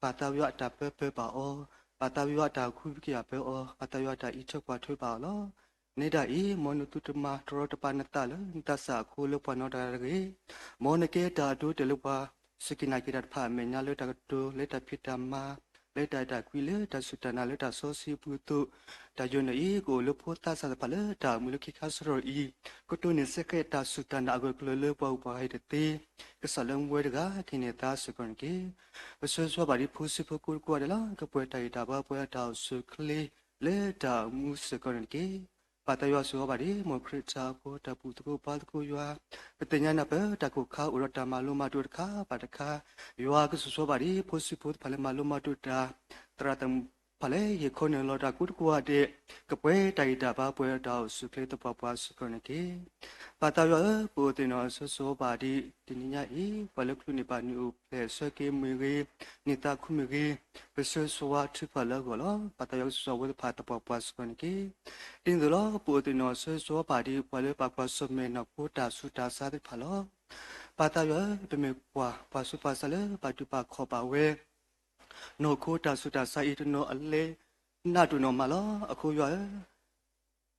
ပၢ်သးပှၢ်အတၢ်ပၢပၢၢ်ဘၣ်အီၤ, ပၢ်သးပှၢ်အတၢ်ဃုကယာ်ပၢအီၤ, ပၢ်သးပှၢ်အတၢ်အံးထွဲကွၢ်ထွဲဘၣ်အီၤလီၤ. နဲဒၣ်အံၤ မ်နသူတမၤတရီတပါနသးလၢနသးစၢ်အဃိလၢပှၤနီတဂၤတဂ့ၤ, မ်နကဲတၢ်အဒိအတဲာ်လၢပှၤစူၢ်က့ၤနာ်က့ၤတၢ်တဖၣ်အမဲာ်ညါလၢတၢ်ကတိၤ လၢတၢ်ဖံးတၢ်မၤ လၢတၢ်အဲၣ်တၢ်ကွံလၢတၢ်စူၢ်တၢ်နာ်လၢတၢ်စီဆှံအပူၤအသိး, တၢ်ယိာ်န့ၣ်အံၤ ကအိၣ်လၢဖိသးစၢ်တဖၣ်လၢတၢ်အိၣ်မူလၢခံခါဆရီအံၤ, ကတိၢ်န့ၢ်စ့ၢ်ကီးတၢ်စူၢ်တၢ်နာ်အဂၢၢ်ကျၢၤလၢပှၤဂုၤပှၤဂၤအံၤတသ့, ကစၢ်လၢမူဝဲတဂၤကဟ့ၣ်န့ၢ်သါစ့ၢ်ကီးန့ၣ်တက့ၢ်. ပဆိၣ်ဂ့ၤဆိၣ်ဝါဘၣ်ဒ်ဖိဆံးဖိကိးဒူၣ်ကိးဂၤဒဲးလီၤ. ကပှဲၤတၢ်ဂံၢ်တၢ်ဘါပှဲၤတၢ်အိၣ်ဆူၣ်အိၣ်ချ့လၢတၢ်အိၣ်မူစ့ၢ်ကီးန့ၣ်တက့ၢ်. ပၢ်သးပှၢ်ဆိၣ်ဂ့ၤဘၣ်ဒ်မိၢ်ခရံာ်တၢ်အိၣ်ဖှိၣ် တၢ်ဘူၣ်သကိးဘါသကိးယွၤ, ပသ့ၣ်ညါနၢ်ပၢၢ်တၢ်ကိၢ်ခါအိၣ်ဒီးတၢ်မၤလိမၤဒိးတခါဘၣ်တခါ, ယွၤကဆိၣ်ဂ့ၤဆိၣ်ဝါဘၣ်ဒ်ဖိဆံးဖိသ့ၣ်တဖၣ်လၢမၤလိမၤဒိးတၢ်, သရၣ်သမါတဖၣ်လၢဟ့ၣ်ခီနုာ်လီၤတၢ်ကိးဒူၣ်ကိးဂၤဒဲး, ကပှဲၤတၢ်ဂံၢ်တၢ်ဘါပှဲၤတၢ်အိၣ်ဆူၣ်အိၣ်ချ့သပှၢ်ပှၢ်စ့ၢ်ကီးန့ၣ်တက့ၢ်. ပၢ်သးပှၢ်ဧၢ, ပအိၣ်သ့ၣ်နီၣ်ဆိၣ်ဂ့ၤဆိၣ်ဝါဘၣ်ဒ်တနံၤညါအံၤ ပှၤလၢကလူးန့ၢ်ဘၣ်နံၣ်အိၣ်ဖျဲၣ်ဆၢက့ၤမ့ၢ်ဂ့ၤ, နံၣ်သးခူမ့ၢ်ဂ့ၤ, ပဆိၣ်ဂ့ၤဆိၣ်ဝါထုကဖၣ်လၢအဂီၢ်လီၤ. ပၢ်သးပှၢ်ကဆိၣ်ဂ့ၤဆိၣ်ဝါဝဲသ့ၣ်တဖၣ်သပှၢ်ပှၢ်စ့ၢ်ကီးန့ၣ်တက့ၢ်. ဒ်န့ၣ်အသိးလီၤ. ပအိၣ်သ့ၣ်နီၣ်ဆိၣ်ဂ့ၤဆိၣ်ဝါဘၣ်ဒ် ပှၤလၢဘၣ်ကွၢ်ဆၢၣ်မဲာ်နီၢ်ခိတၢ်ဆူးတၢ်ဆါသ့ၣ်တဖၣ်လီၤ. ပၢ်သးပှၢ်ဧၢ, ပမ့ၢ်ကွၢ်ပှၤဆူးပှၤဆါလၢဘၣ်တူၢ်ဘၣ်ခီၣ်ဘၣ်ဝဲ နီၢ်ခိတၢ်ဆူးတၢ်ဆါအံၤတနီၤအလဲၤ နးဒိၣ်နီၢ်မးလီၤ. အဃိယွၤဧၢ,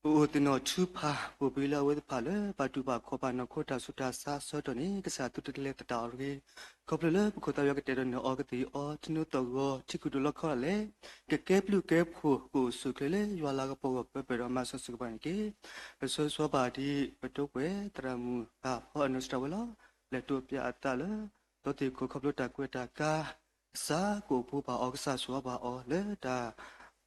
ပအိၣ်သ့ၣ်နီၣ်ထုကဖၣ် ပအိၣ်ဘှံးလၢအဝဲသ့ၣ်တဖၣ်လၢ ဘၣ်တူၢ်ဘၣ်ခီၣ်ဘၣ်နီၢ်ခိတၢ်ဆူးတၢ်ဆါအဆၢကတီၢ်န့ၣ် ကစၢ်သုတလဲၤသတးအီၤတဂ့ၤ. ခီဖျိလၢပခိၣ်သးပှၢ်ကတဲာ်ဒီးနၢၤအီၤကသ့ၣ်အီၤ ထံနူသိးဂီၤ ထံခုၣ်ဒိၣ်လီခီလဲၣ်, ကကဲဘျုးကဲဖှိၣ် ကအိၣ်ဆူၣ်အိၣ်ချ့လၢယွၤလၤကပီၤအဂီၢ်ပၢပၢၢ်ဒီးမၤစၢၤစ့ၢ်ကီးပှၤန့ၣ်တက့ၢ်. ပဆိၣ်ဂ့ၤဆိၣ်ဝါဘၣ်ဒ် ပတိပှဲၤ သရၣ်မုၣ်ပၢ်ဖီအနီၢ်စတၢ်ဝဲလီၤ. လဲၤတိာ်ပၠးအသးလၢ ဒီးသ့ၣ်ခိၣ်ခီဖျိတၢ်ကွဲးတၢ်ကါ ကစၢ်ကအိၣ်ဖှိၣ်ဘၣ်အီၤ ကစၢ်ဆိၣ်ဂ့ၤဘၣ်အီၤလၢတၢ်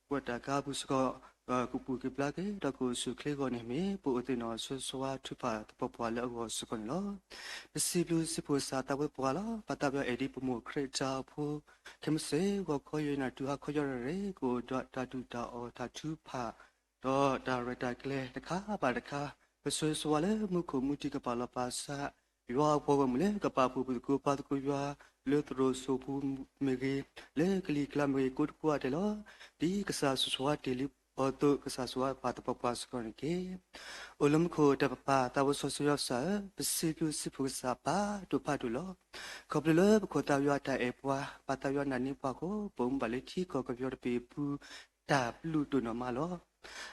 ကွဲးတၢ်ကါအပူၤစ့ၢ်ကီး ကပူၤက့ၤဘျါက့ၤ ဒီးကအိၣ်ဆူၣ်အိၣ်ချ့အဂီၢ်န့ၣ်မ့ၢ် ပအိၣ်သ့ၣ်နီၣ်ဆိၣ်ဂ့ၤဆိၣ်ဝါထုကဖၣ်သပှၢ်ပှၢ်လၢအဂီၢ်စ့ၢ်ကီးန့ၣ်လီၤ. ပစံးဘျုးစံးဖှိၣ်ကစၢ်သးဖိသပှၢ်လီၤ. ပၢ်သးပှၢ်အဲၣ်ဒ်ပမိၢ်ခရံာ်တၢ်အိၣ်ဖှိၣ် ခဲမုၢ်ဆ့ၣ်ဂီၤခီယဲၢ်နၣ်ရံၣ်တုၤဟါခီယဲၢ်နၣ်ရံၣ် ကအိၣ်ဒီးတၢ်ဒုၣ်တၢ်အီၣ်တၢ်ထုကဖၣ် ဒီးတၢ်ရဲၣ်တၢ်ကျဲၤတခါဘၣ်တခါ, ပဆိၣ်ဂ့ၤဆိၣ်ဝါလၢမူခိၣ်မူထံးကပာ်လီၤပာ်စး ယွၤအပှၤဂီၢ်မုၢ်လၢကပာ်ဖှိၣ်ဘူၣ်သကိးဘါသကိးယွၤ လၢသရိာ်စိာ်ပူၤမ့ၢ်ဂ့ၤ, လၢကလံၤကျါမ့ၢ်ဂ့ၤ ကိးဒူၣ်ကိးဂၤဒဲးလီၤ. ဒ်ကစၢ်ဆိၣ်ဂ့ၤဆိၣ်ဝါတ့ၢ်လံအသိး ကစၢ်ဆိၣ်ဂ့ၤပှၤသပှၢ်ပှၢ်စ့ၢ်ကီးန့ၣ်တက့ၢ်. အိၣ်လၢမူခိၣ်တၢ်ပပၢ်သးဝဲစီဆှံယွၤကစၢ်ဧၢ, ပစံးဘျုးစံးဖှိၣ်ကစၢ်ဖးဒိၣ်ဖးဒိၣ်လီၤ. ခီဖျိလၢပခိၣ်သးပှၢ်အတၢ်အဲၣ်ပှၤ, ပၢ်သးပှၢ်နာ်န့ၢ်ပှၤအဃိ ပအိၣ်မူဘၣ်လၢထံကီၢ်ကပီၤတဘ့ၣ်အပူၤ တၢ်ဘျုးဒိၣ်နီၢ်မးလီၤ.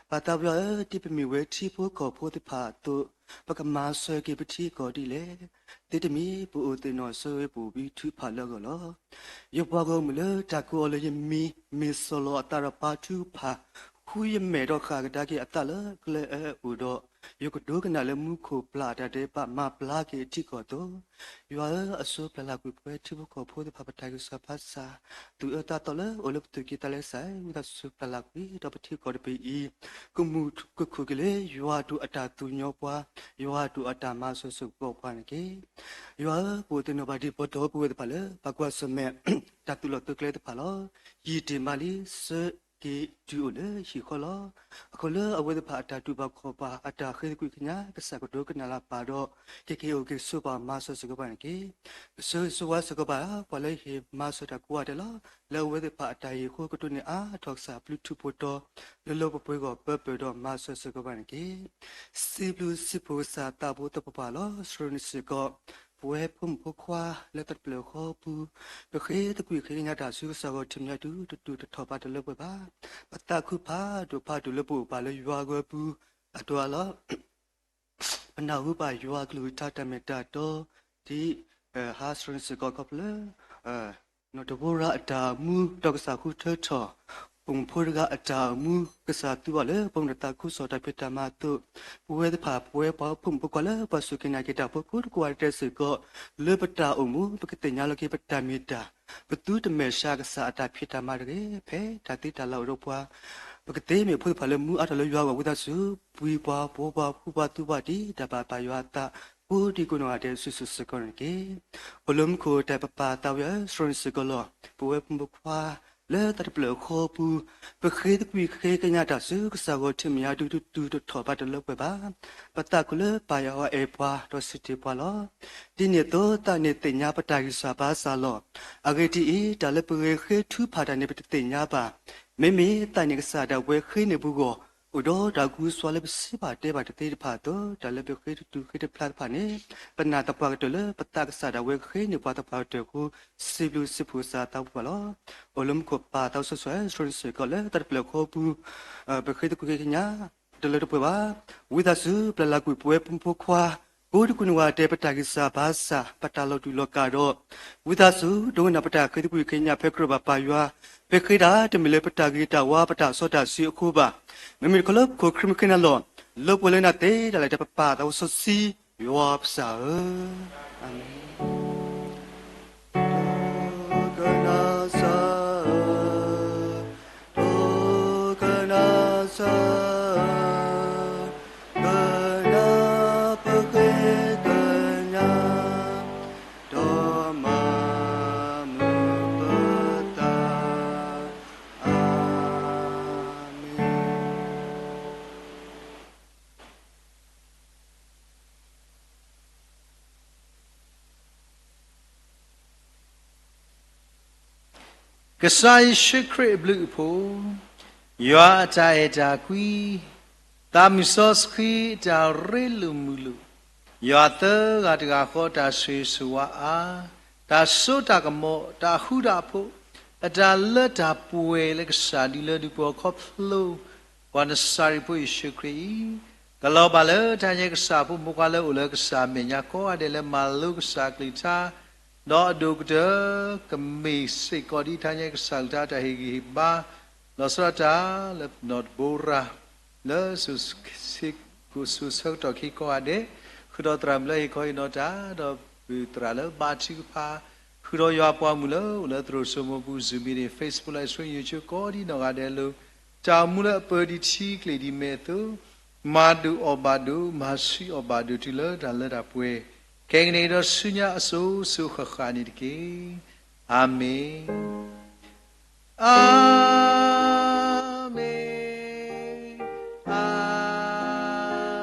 ပၢ်သးပှၢ်ဧၢ, ဒ်ပမ့ၢ်ဝဲထံဖိကီၢ်ဖိသ့ၣ်တဖၣ်အသိး, ပကမၤစၢၤက့ၤပထံကီၢ်ဒ်လဲၣ်. သ့တမံၤ ပအိၣ်သ့ၣ်နီၣ်ဆၢဂ့ၤ ပအိၣ်ဘှံးထုကဖၣ်လၢအဂီၢ်လီၤ. ယပှၤဂီၢ်မုၢ်လၢတၢ်ကိးအီၤလၢယမံၤ, မ့ၢ်စီၤလီၤအသးဒီးပၢ်ထုကဖၣ်, ဃုယမဲာ်ဒီးဃၣ်ကဒါက့ၤအသးလၢကျဲအၢအအိၣ်ဒီး, ယကဒိကနၣ်လၢမူခိၣ်ပျၢ်အတၢ်ဒဲးဘး မၤဘျါက့ၤအထံကီၢ်အသိး, ယွၤဧၢ, အစိပျၢ်လၢ်ကွံာ်ပဝဲထံဖိကီၢ်ဖိသ့ၣ်တဖၣ် ပတၢ်ဂံၢ်စၢ်ဘါစၢ်, သူၣ်အၢသးသီလၢအိၣ်လၢပသူၣ်ကံၢ်သးလဲစၢ်, ဝံသးစူၤပျၢ်လၢ်ကွံာ်ဒီးပထံကီၢ်တဘ့ၣ်အံၤ, ကမူၣ်ကခုၣ်က့ၤလၢယွၤဒိၣ်အတၢ်သူၣ်ကညီၤပှၤ, ယွၤဒိၣ်အတၢ်မၤစၢၤစ့ၢ်ကီးပှၤန့ၣ်တက့ၢ်. ယွၤဧၢ, ပအိၣ်သ့ၣ်နီၣ်ဘၣ်ဒ်ပှၤဒီပုၢ်ဝဲၢ်သ့ၣ်တဖၣ်လၢ ဘၣ်ကွၢ်ဆၢၣ်မဲာ် တၢ်သုးလီၢ်သုးကျဲသ့ၣ်တဖၣ်လီၤ. ယံာ်တ့ၢ်မးလံ, ဆၢက့ၤတုၤအိၣ်လၢဟံၣ်ဃီလီၤ. အဃိလၢအဝဲသ့ၣ်တဖၣ်အတၢ်တူၢ်ဘၣ်ခီၣ်ဘၣ် အတၢ်ဃ့သကွံၢ်ကညး ကစၢ်ကဒိကနၣ်လၢ်ပာ်ဒီး ကက့ၤအိၣ်က့ၤဆိးပာ်မၤစၢၤစ့ၢ်ကီးပှၤန့ၣ်တက့ၢ်. ကဆၢဂ့ၤဆၢဝါစ့ၢ်ကီးဘၣ် ပှၤလၢဟ့ၣ်မၤစၢၤတၢ်ကိးဂၤဒဲးလီၤ. လၢအဝဲသ့ၣ်တဖၣ်အတၢ်ဟ့ၣ်အဃိ ကဒိးန့ၢ်အါထီၣ်ကစၢ်အဘျုးထူးဖှိၣ်တီၤ လၢလၢပှဲၤပှဲၤအဂီၢ် ပၢပၢၢ်ဒီးမၤစၢၤစ့ၢ်ကီးပှၤန့ၣ်တက့ၢ်. စံးဘျုးစံးဖှိၣ်ကစၢ်သးဘိသပှၢ်ပှၢ်လီၤ. ဆှၢန့ၢ်စ့ၢ်ကီး ပဝဲဖိမုၣ်ဖိခွါလၢတၢ်တဖျၢၣ်ဃီပူၤ, ပဃ့သကွံၢ်ဃ့ကညးတၢ်ဆူကစၢ်ဂီၢ် ထံၣ်မညါဒုး တတူၢ်တထီၣ်ဘၣ်တလၢပှဲၤဘၣ်. ပသးခုဖးဒိၣ်ဖးဒိၣ်လၢပအိၣ်ဘၣ်လၢယွၤဂၢၢ်ပူၤအဒိၣ်အါလီၤ. ပနၢ်ဟူဘၣ်ယွၤအကလုၢ်ကထါတၢ်မ့ၢ်တၢ်တီ, ဒ်ဟါဆှၢန့ၢ်စ့ၢ်ကီးခီဖျိလၢ နီၢ်ဒဘိရၤအတၢ်အိၣ်မူ ဒီးကစၢ်ဃုထၢထီၣ် ပိာ်မုၣ်ဖိတဂၤအတၢ်အိၣ်မူ, ကစၢ်သူဘၣ်လၢပှၤမုၢ်နံၤသးခုကစီၣ်တၢ်ဖံးတၢ်မၤအသိး, ပဝဲသ့ၣ်တဖၣ် ပဝဲပှၤဖိမုၣ်ဖိခွါလၢပှၤစူၢ်က့ၤနာ်က့ၤတၢ်ဖိကိးဒံကိးဂၤဒဲးစ့ၢ်ကီး, လၢပတၢ်အိၣ်မူ ပကသ့ၣ်ညါလီၤက့ၤပတၢ်မ့ၢ်တၢ်, ပသုတမဲာ်ဆှးကစၢ်အတၢ်ဖံးတၢ်မၤတဂ့ၤ, ဖဲတၢ်သ့တၢ်လၢအိၣ်ဒီးပှၤ ပကသ့မ့ၢ်ဖိသ့ၣ်တဖၣ်လၢမူအါထီၣ်လၢယွၤအဂီၢ် ဝံသးစူၤ ပှၤပှၤဖိပှၤဖိပှၤသူပှၤတံၢ် တၢ်ဘၣ်ပာ်ယွၤအသး ကိးဒံကိးနီၢ်ဂၤဒဲး စုာ်စုာ်စ့ၢ်ကီးန့ၣ်တက့ၢ်. အိၣ်လၢမူခိၣ်တၢ်ပပၢ်သးဝံၣ်ဧၢ, ဆှၢန့ၢ်စ့ၢ်ကီးလီၤ. ပဝဲဖိမုၣ်ဖိခွါ လၢတၢ်တဖျၢၣ်ဃီပူၤ, ပဃ့သကွံၢ်ဃ့ကညးတၢ်ဆူကစၢ်ဂီၢ် ထံၣ်မညါဒုး တတူၢ်တထီၣ်ဘၣ်တလၢပှဲၤဘၣ်. ပသးခုလၢပၢ်ယွၤအဲၣ်ပှၤ ဒီးစံးတ့ၢ်ပှၤလီၤ. ဒ်န့ၣ်အသိး သးန့ၣ်သ့ၣ်ညါပတၢ်ဂံၢ်စၢ်ဘါစၢ်လီၤ. အဂ့ၢ်ဒ်အံၤ, တၢ်လၢပဂဲၤဃ့ထုကဖၣ်တၢ်န့ၣ် ပတသ့ၣ်ညါဘၣ်. မ့မ့ၢ်သးန့ၣ်ကစၢ်ဒၣ်ဝဲဃ့န့ၢ်ပဂီၢ်, အိၣ်ဒီးတၢ်ကူစါလၢပစံးဘၣ်တဲဘၣ်တသ့တဖၣ်အသိး, တၢ်လၢပဃ့တတုၤဃ့တဖျါတဖၣ်န့ၣ်, ပနာ်သပှၢ်ကတၢၢ်လၢပသးကစၢ်ဒၣ်ဝဲဃ့န့ၢ်ပှၤသပှၢ်ကတၢၢ်အဃိ, စံးဘျုးစံးဖှိၣ်ကစၢ်သးဘိပှၤလီၤ. အိၣ်လၢမူခိၣ်ပၢ်သးစီဆှံ ဆှၢန့ၢ်စ့ၢ်ကီးလၢတၢ်တဖျၢၣ်ဃီပူၤ, ပဃ့သကွံၢ်ဃ့ကညး တလၢတပှဲၤဘၣ်. ဝံသးစူၤ ပျၢ်လၢ်ကွံာ်ပဝဲဖိမုၣ်ဖိခွါ, ကိးဒံကိးနီၢ်ဂၤဒဲး ပတၢ်ဂံၢ်စၢ်ဘါစၢ် ပတၢ်လီၤတူာ်လီၤကာ်ဒီး, ဝံသးစူၤ ဒိကနၣ်ပတၢ်ဃ့သကွံၢ်ဃ့ကညး ဖဲကြၢးဘၣ်ပၢ်ယွၤ, ဖဲဃ့တၢ်တမ့ၢ်လၢပတၢ်ဂ့ၤတၢ်ဝါ ပတၢ်စီတၢ်ဆှံအဃိဘၣ်. မ့မ့ၢ်တခီလၢပခိၣ်ခရံာ်မုၢ်ဃ့နၤလီၤ. လၢပှဲၤလၢနၤသ့ဒၣ်လဲာ် တၢ်ပပၢ်သးစီဆှံ ယွၤပစၢ်ဧၢ, အၤမ့ၣ်. ဒိကနၣ်စၢ်ဧၢ, ဒိကနၣ်စၢ်ဧၢ, ကနၣ်ပဃ့ကညး, ဒီးမၤမုာ်ပသး, အၤမ့ၣ်. ကစၢ်ယ့ၣ်ၡူးခရံာ်အဘျုးအဖှိၣ်, ယွၤအတၢ်အဲၣ်တၢ်ကွံ, သးမုၢ်စီဆှံအတၢ်ရ့လိာ်မုာ်လိာ်, ယွၤသၢဂၤတဂၤဃီတၢ်ဆိၣ်ဂ့ၤဆိၣ်ဝါအါ, တၢ်စိတၢ်ကမီၤ တၢ်ဃူတၢ်ဖိး, အတၢ်လၢတၢ်ပှဲၤလၢကစၢ်ဒုးလၢဒုးပှၤခီဖျိ ပှၤနစၤရ့းဖိယ့ၣ်ၡူးခရံာ်အံၤ, ကလီၤဘၣ်လၢတၢ်ညါကစၢ်ဖိမုၣ်ဖိခွါလၢအိၣ်လၢကစၢ်မဲာ်ညါကိးဂၤဒဲးလၢမၤလိကစၢ်ကလုၢ်ကထါ, ဒီးအဒိၣ်ကတၢၢ် ကမ့ၢ်စ့ၢ်ကီးဒ်တၢ်ညါကစၢ်ကလုၢ်ကထါတၢ်ဟ့ၣ်ဂံၢ်ဟ့ၣ်ဘါ, လီၤဆီဒၣ်တၢ်လၢနီၢ်ဒဘိရၤ လၢ စိၤဆၢကတီၢ်ခံကိးဂၤဒဲး, ဃုာ်ဒီးသရၣ်မုၣ်လၢဟ့ၣ်ခီဟ့ၣ်နီၤတၢ်, ဒီးပုၢ်သရၣ်လၢဘါထုကဖၣ်, ဃုာ်ဒီးယွၤပှၤမုၣ်လၢအိၣ်လၢသရိာ်စိမိၤပူၤ Zoom meeting, Facebook Live Stream, YouTube ကိးဒံနီၢ်ဂၤဒဲးအလိၤ, တၢ်အိၣ်မူလၢအပၢဒ်ထံကျိၤဒ်မဲးအသိး, မၤဒိၣ်အီၣ်ဘၣ်ဒိၣ်, မၤဆှံအီၣ်ဘၣ်ဒိၣ်တုၤလၢတၢ်လၢတၢ်ပှဲၤ, ခဲကနံၣ်အံၤဒီးဆူညါအစိၤစိၤဃၣ်ဃၣ်န့ၣ်တက့ၢ်. အၤမ့ၣ်, အၤမ့ၣ်, အၤ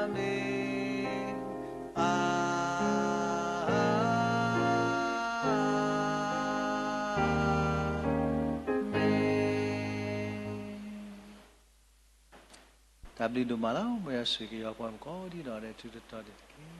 မ့ၣ်. တၢ်ဘျုးဒိၣ်မးလီၤ. မ်ယွၤဆိၣ်ဂ့ၤက့ၤယွၤပှၤမုၣ်ကိးဒံနီၢ်ဂၤဒဲး ထူးထူးတီၤတီၤန့ၣ်တက့ၢ်.